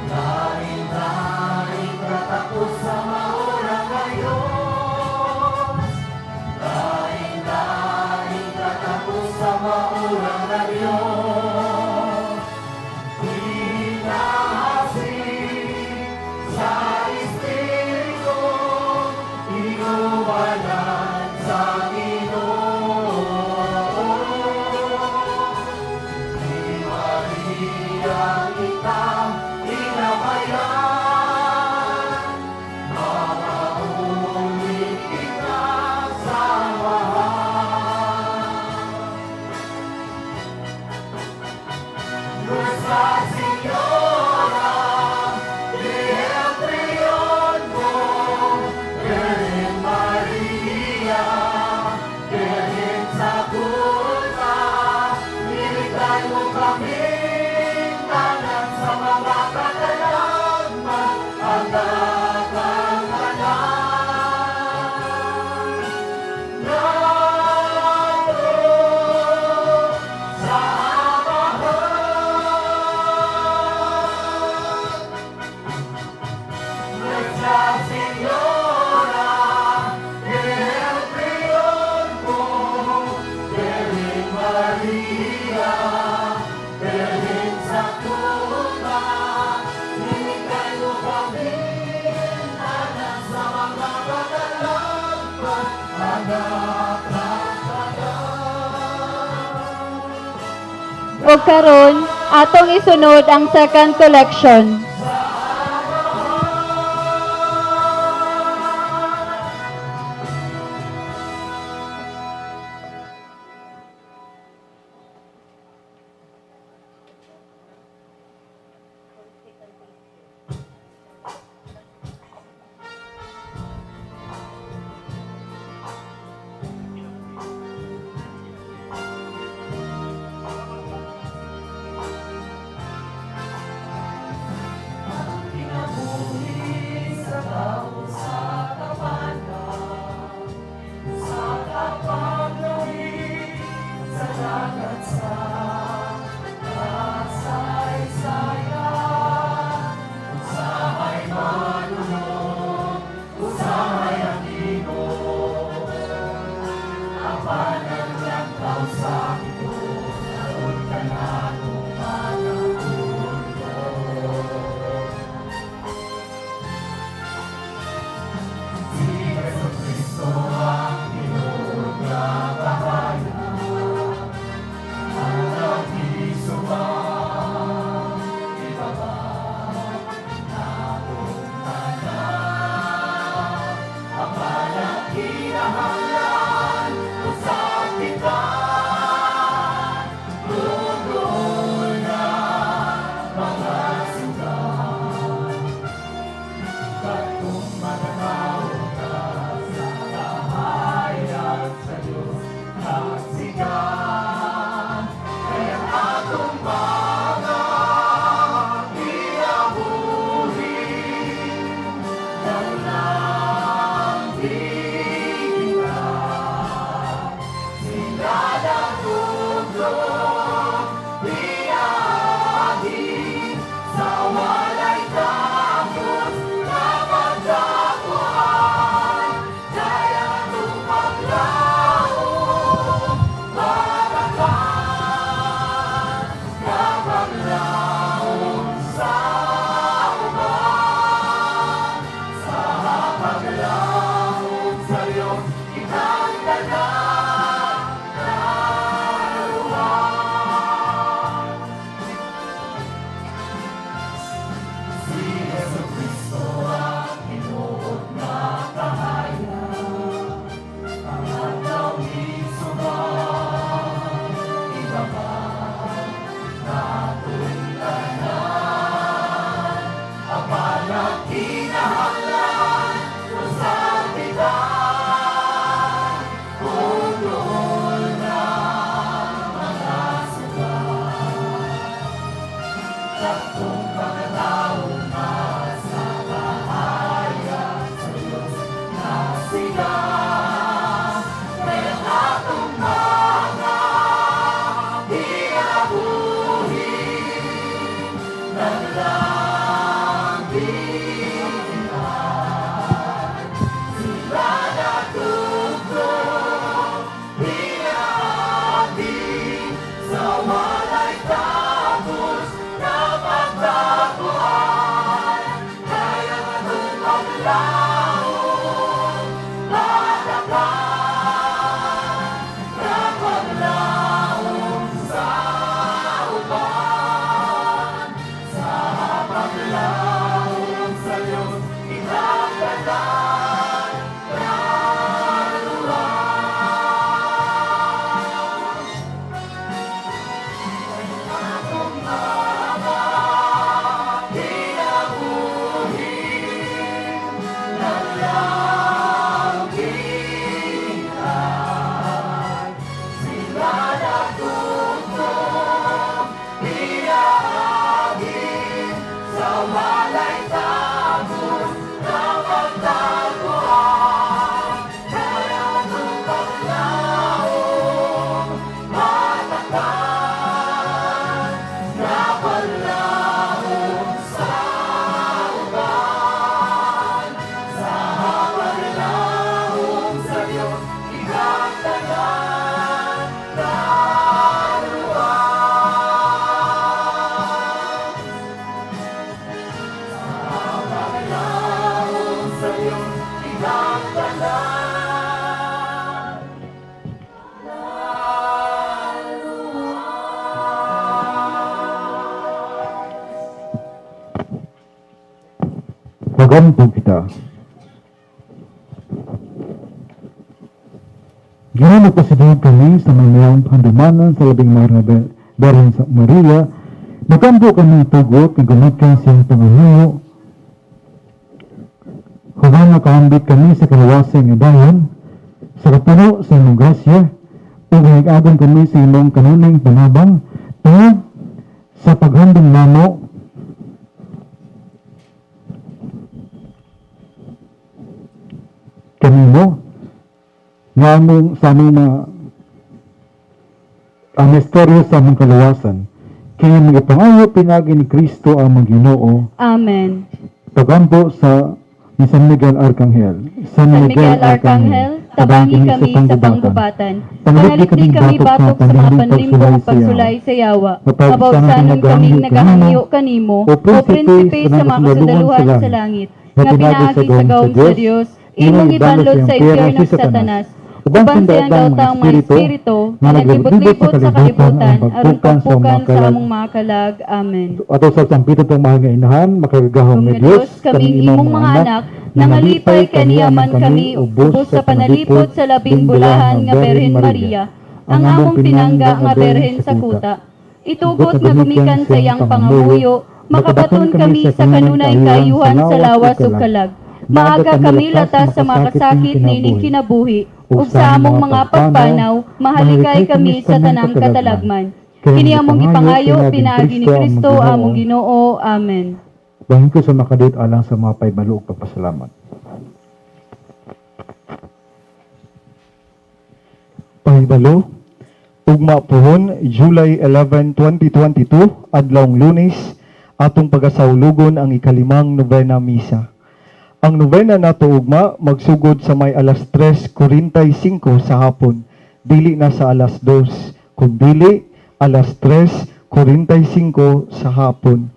Lain-lain. Og karon, atong isunod ang second collection. Sa Magampo kita. Ginoo, nagpasidungog kami sa mga handumanan sa Labing Mahal nga Birhen sa Maria. Nagampo kami tugot nga gumikan siyang pangamuyo. Human makahambit kami sa kaluwasan nga dayon, sa kapuno sa imong grasya, ug nag-agon kami sa imong kanuning panabang, tungod sa paghandom namo kanimo nga among sa among mga ang misteryo sa among kaluwasan. Kaya magapangayo pinaagi ni Kristo ang among Ginoo. Amen. Pagampo sa ni San Miguel Arcangel. San Miguel Arcangel, tabangi kami sa panggubatan. Panalipdi kami batok sa mga panlimbong ug pagsulay sa yawa. Mabawsanon kaming nagahangyo kanimo, o prinsipe sa mga kasundaluhan sa langit, nga pinaagi sa gawom sa Dios, imong ibanlod sa impyerno sa Satanas, uban siyang daotang mga espiritu nga naglibot-libot sa kalibutan aron pagpukan sa among mga kalag. Amen. Ato sa sampito tong mahal nga inahan, makagagahom nga Dios, kaming imong mga anak, nangalipay kaniya man kami ubos sa panalipod sa Labing Bulahan nga Birhen Maria, ang among pinangga nga Birhen sa kuta. Itugot nga gumikan sa iyang pangamuyo, makabaton kami sa kanunay kaayuhan sa lawas ug kalag. Maaga kami latas sa mga kasakit niining kinabuhi, ug sa among mga pagpanaw, mahalikay kami sa tanang katalagman. Kini among gipangayo pinaagi ni Kristo among Ginoo. Amen. Bahin ko sa makadiyot alang sa mga pahibalo ug pagpasalamat. Pahibalo, ugma puhon, July 11, 2022, adlawng Lunes, atong pagasawlugon ang ikalimang nobena misa. Ang nobena nato ugma magsugod sa may alas 3:45 sa hapon, dili na sa alas 2, kundili alas 3:45 sa hapon.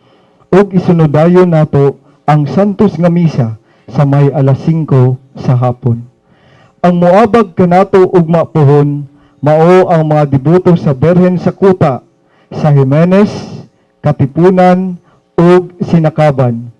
Ug isunod dayon nato ang Santos nga Misa sa may alas 5 sa hapon. Ang moabag kanato ugma puhon mao ang mga deboto sa Birhen sa Kuta, sa Jimenez, Katipunan ug Sinakaban,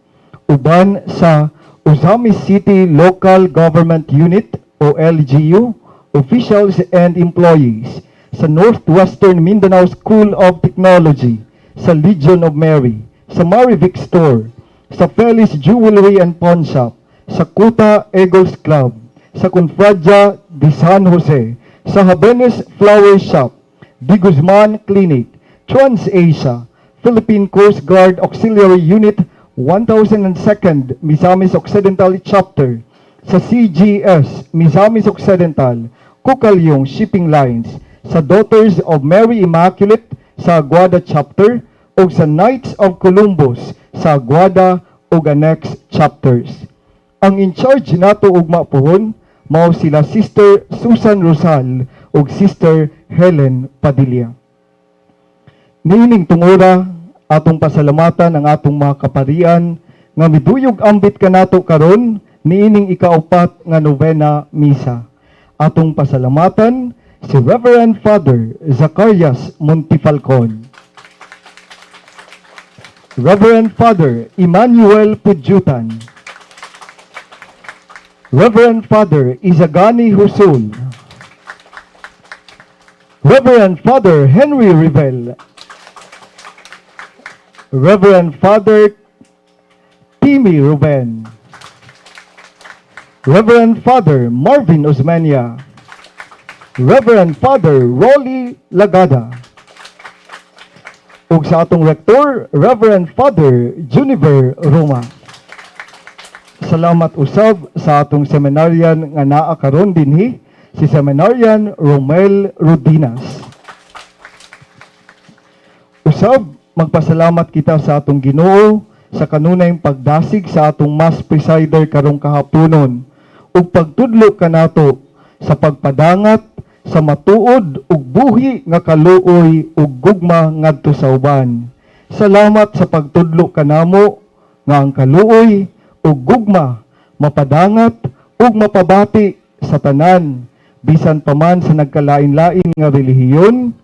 uban sa Ozamiz City Local Government Unit o LGU, officials and employees, sa Northwestern Mindanao School of Technology, sa Legion of Mary, sa Marivic Store, sa Feliz Jewelry and Pawn Shop, sa Kuta Eagles Club, sa Confradia de San Jose, sa Habenes Flower Shop, De Guzman Clinic, TransAsia, Philippine Coast Guard Auxiliary Unit 1002nd Misamis Occidental Chapter, sa CGS Misamis Occidental, Kukalyong Shipping Lines, sa Daughters of Mary Immaculate sa Aguada Chapter, ug sa Knights of Columbus sa Aguada ug Annex Chapters. Ang in charge nato ugma puhon mao sila Sister Susan Rosal ug Sister Helen Padilla. Niining tungura, atong pasalamatan ang atong mga kaparian nga miduyog ambit kanato karon niining ikaupat nga novena misa. Atong pasalamatan si Reverend Father Zacarias Montifalcon, Reverend Father Emmanuel Pudyutan, Reverend Father Isagani Husul, Reverend Father Henry Rivel, Reverend Father Timmy Ruben, Reverend Father Marvin Osmania, Reverend Father Rolly Lagada, ug sa atong rektor, Reverend Father Juniver Roma. Salamat usab sa atong seminarian nga naa karon dinhi, si Seminarian Romel Rodinas. Usab, magpasalamat kita sa atong Ginoo sa kanunayng pagdasig sa atong mass presider karong kahaponon ug pagtudlo kanato sa pagpadangat sa matuod ug buhi nga kaluoy ug gugma ngadto sa uban. Salamat sa pagtudlo kanamo nga ang kaluoy ug gugma mapadangat ug mapabati sa tanan bisan pa man sa nagkalain-lain nga relihiyon,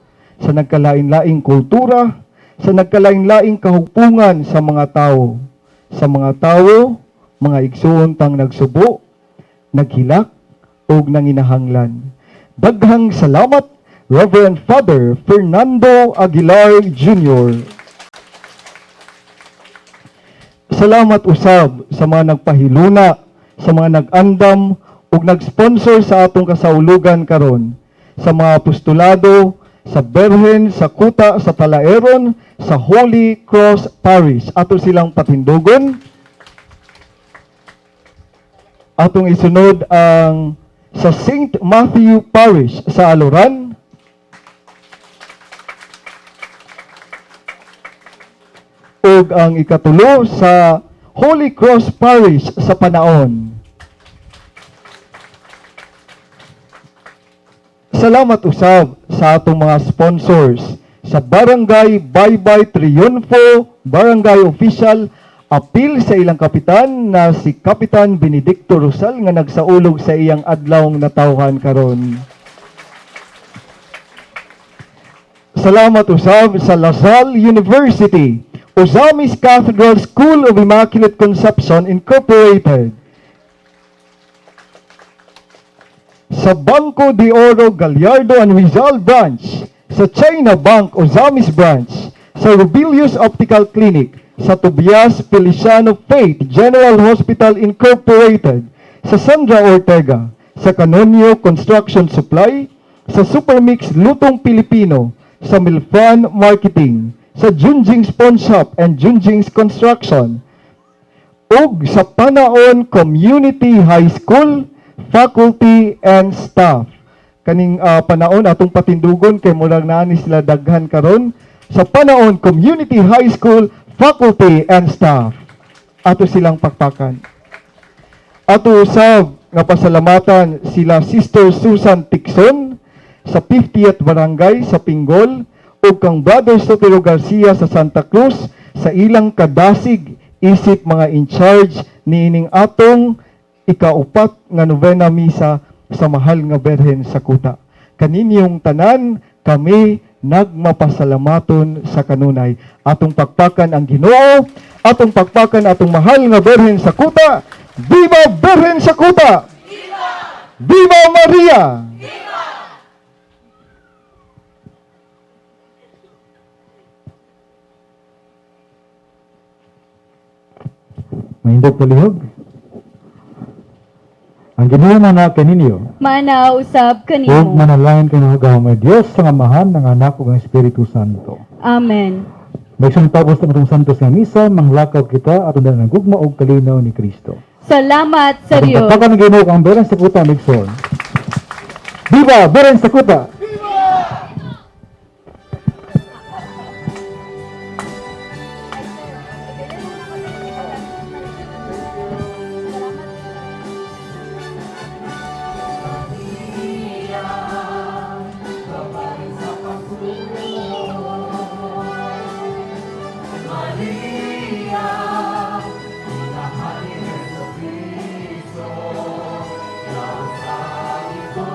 sa nagkalain-laing kultura, sa nagkalain-laing kahugpungan sa mga tao. Sa mga tao Mga igsuon tang nagsubo, naghilak ug nanginahanglan. Daghang salamat, Reverend Father Fernando Aguilar Jr. Salamat usab sa mga nagpahiluna, sa mga nag-andam ug nag-sponsor sa atong kasaulugan karon, sa mga apostolado, sa Berhen, sa Kuta, sa Talaeron, sa Holy Cross Parish. Ato silang patindugon. Atong isunod ang sa St. Matthew Parish sa Aluran. Ug ang ikatulo sa Holy Cross Parish sa Panaon. Salamat usab sa atong mga sponsors sa Barangay Baybay Triunfo, Barangay Official, apil sa ilang kapitan na si Kapitan Benedicto Rosal nga nagsaulog sa iyang adlawng natawhan karon. Salamat usab sa La Salle University, Ozamis Cathedral School of Immaculate Conception Incorporated, sa Banco de Oro Gallardo and Rizal Branch, sa China Bank Ozamis Branch, sa Rubilius Optical Clinic, sa Tobias Feliciano Faith General Hospital Incorporated, sa Sandra Ortega, sa Canonio Construction Supply, sa Supermix Lutong Pilipino, sa Milfran Marketing, sa Junjing's Pawn Shop and Junjing's Construction, ug sa Panaon Community High School, faculty and staff. Kaning Panaon atong patindugon kay murag naa ni sila daghan karon sa Panaon Community High School, faculty and staff. Ato silang pakpakan. Ato usab nga pasalamatan sila Sister Susan Tixon sa 50th Barangay sa Pingol ug kang Brother Sotero Garcia sa Santa Cruz sa ilang kadasig isip mga in charge niining atong ikaupat nga novena misa sa mahal nga Berhen sa Kuta. Kaninyong tanan kami nagmapasalamaton sa kanunay. Atong pakpakan ang Ginoo, atong pakpakan atong mahal nga Berhen sa Kuta. Viva Berhen sa Kuta! Viva! Viva Maria! Mahindot palihog. Ang Ginoo mana kaninyo. Mana usab Ug kanimo. manalangin kanu may Dios sa Amahan, ng Anak ug ang Espiritu Santo. Amen. May tapos ang atong santos nga misa, manglakaw kita atong dala ng gugma ug kalinaw ni Kristo. Salamat sa Atong Dios. Pagpakan ng Ginoo ang Beren sa Kuta, Migson. Viva Beren sa Kuta! Maria, inahan ni Jesucristo, laos sa ito.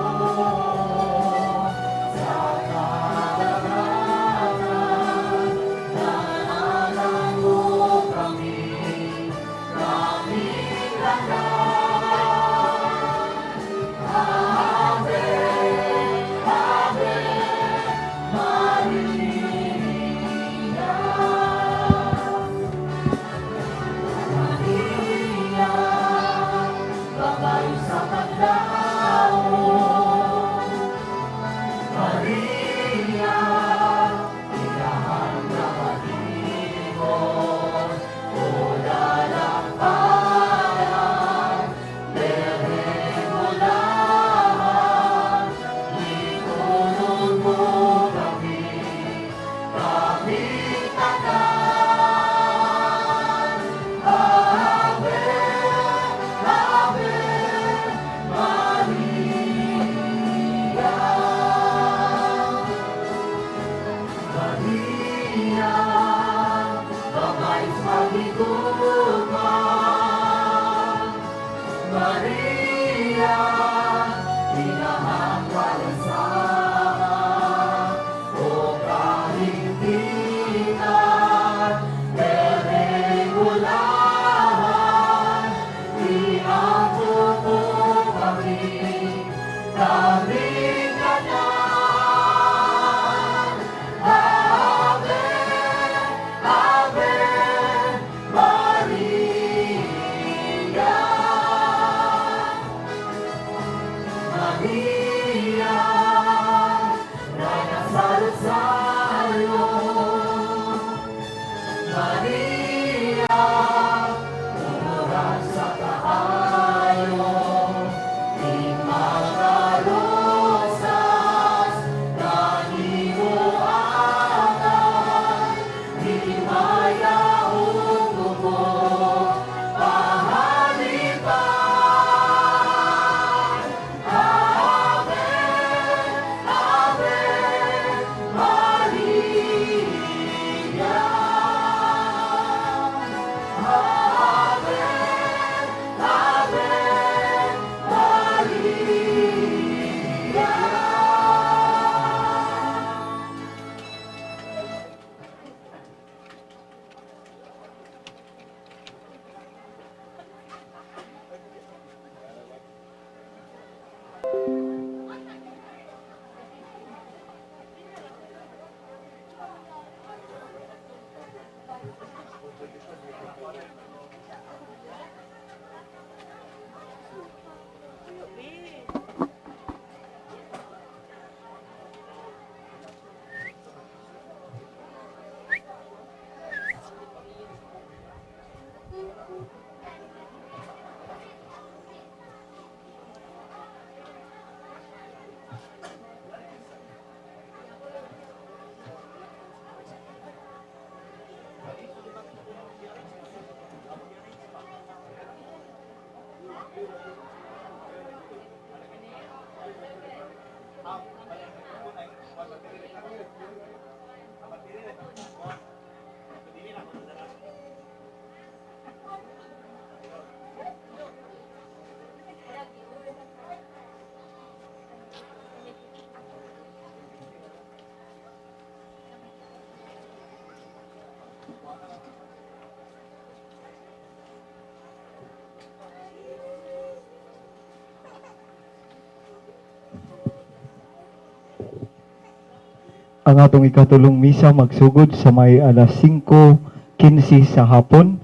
Ang atong ikatulong misa magsugod sa may alas 5:15 sa hapon.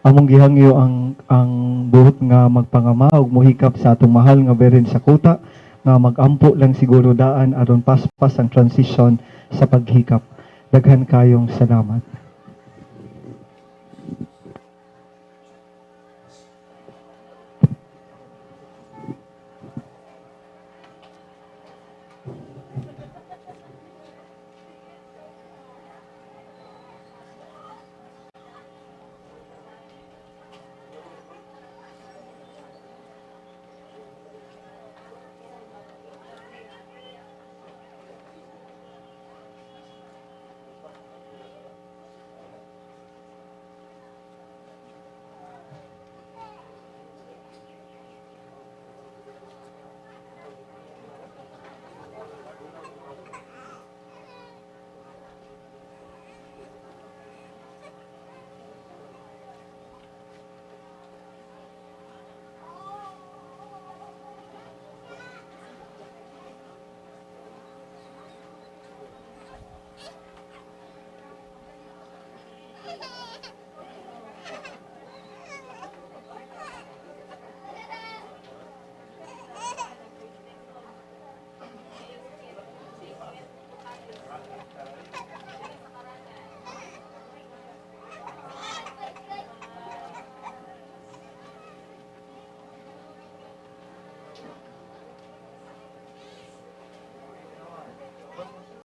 Among gihangyo ang buot nga magpangama ug mohikap sa atong mahal nga Birhen sa Kuta nga magampo lang siguro daan aron paspas ang transition sa paghikap. Daghan kayong salamat.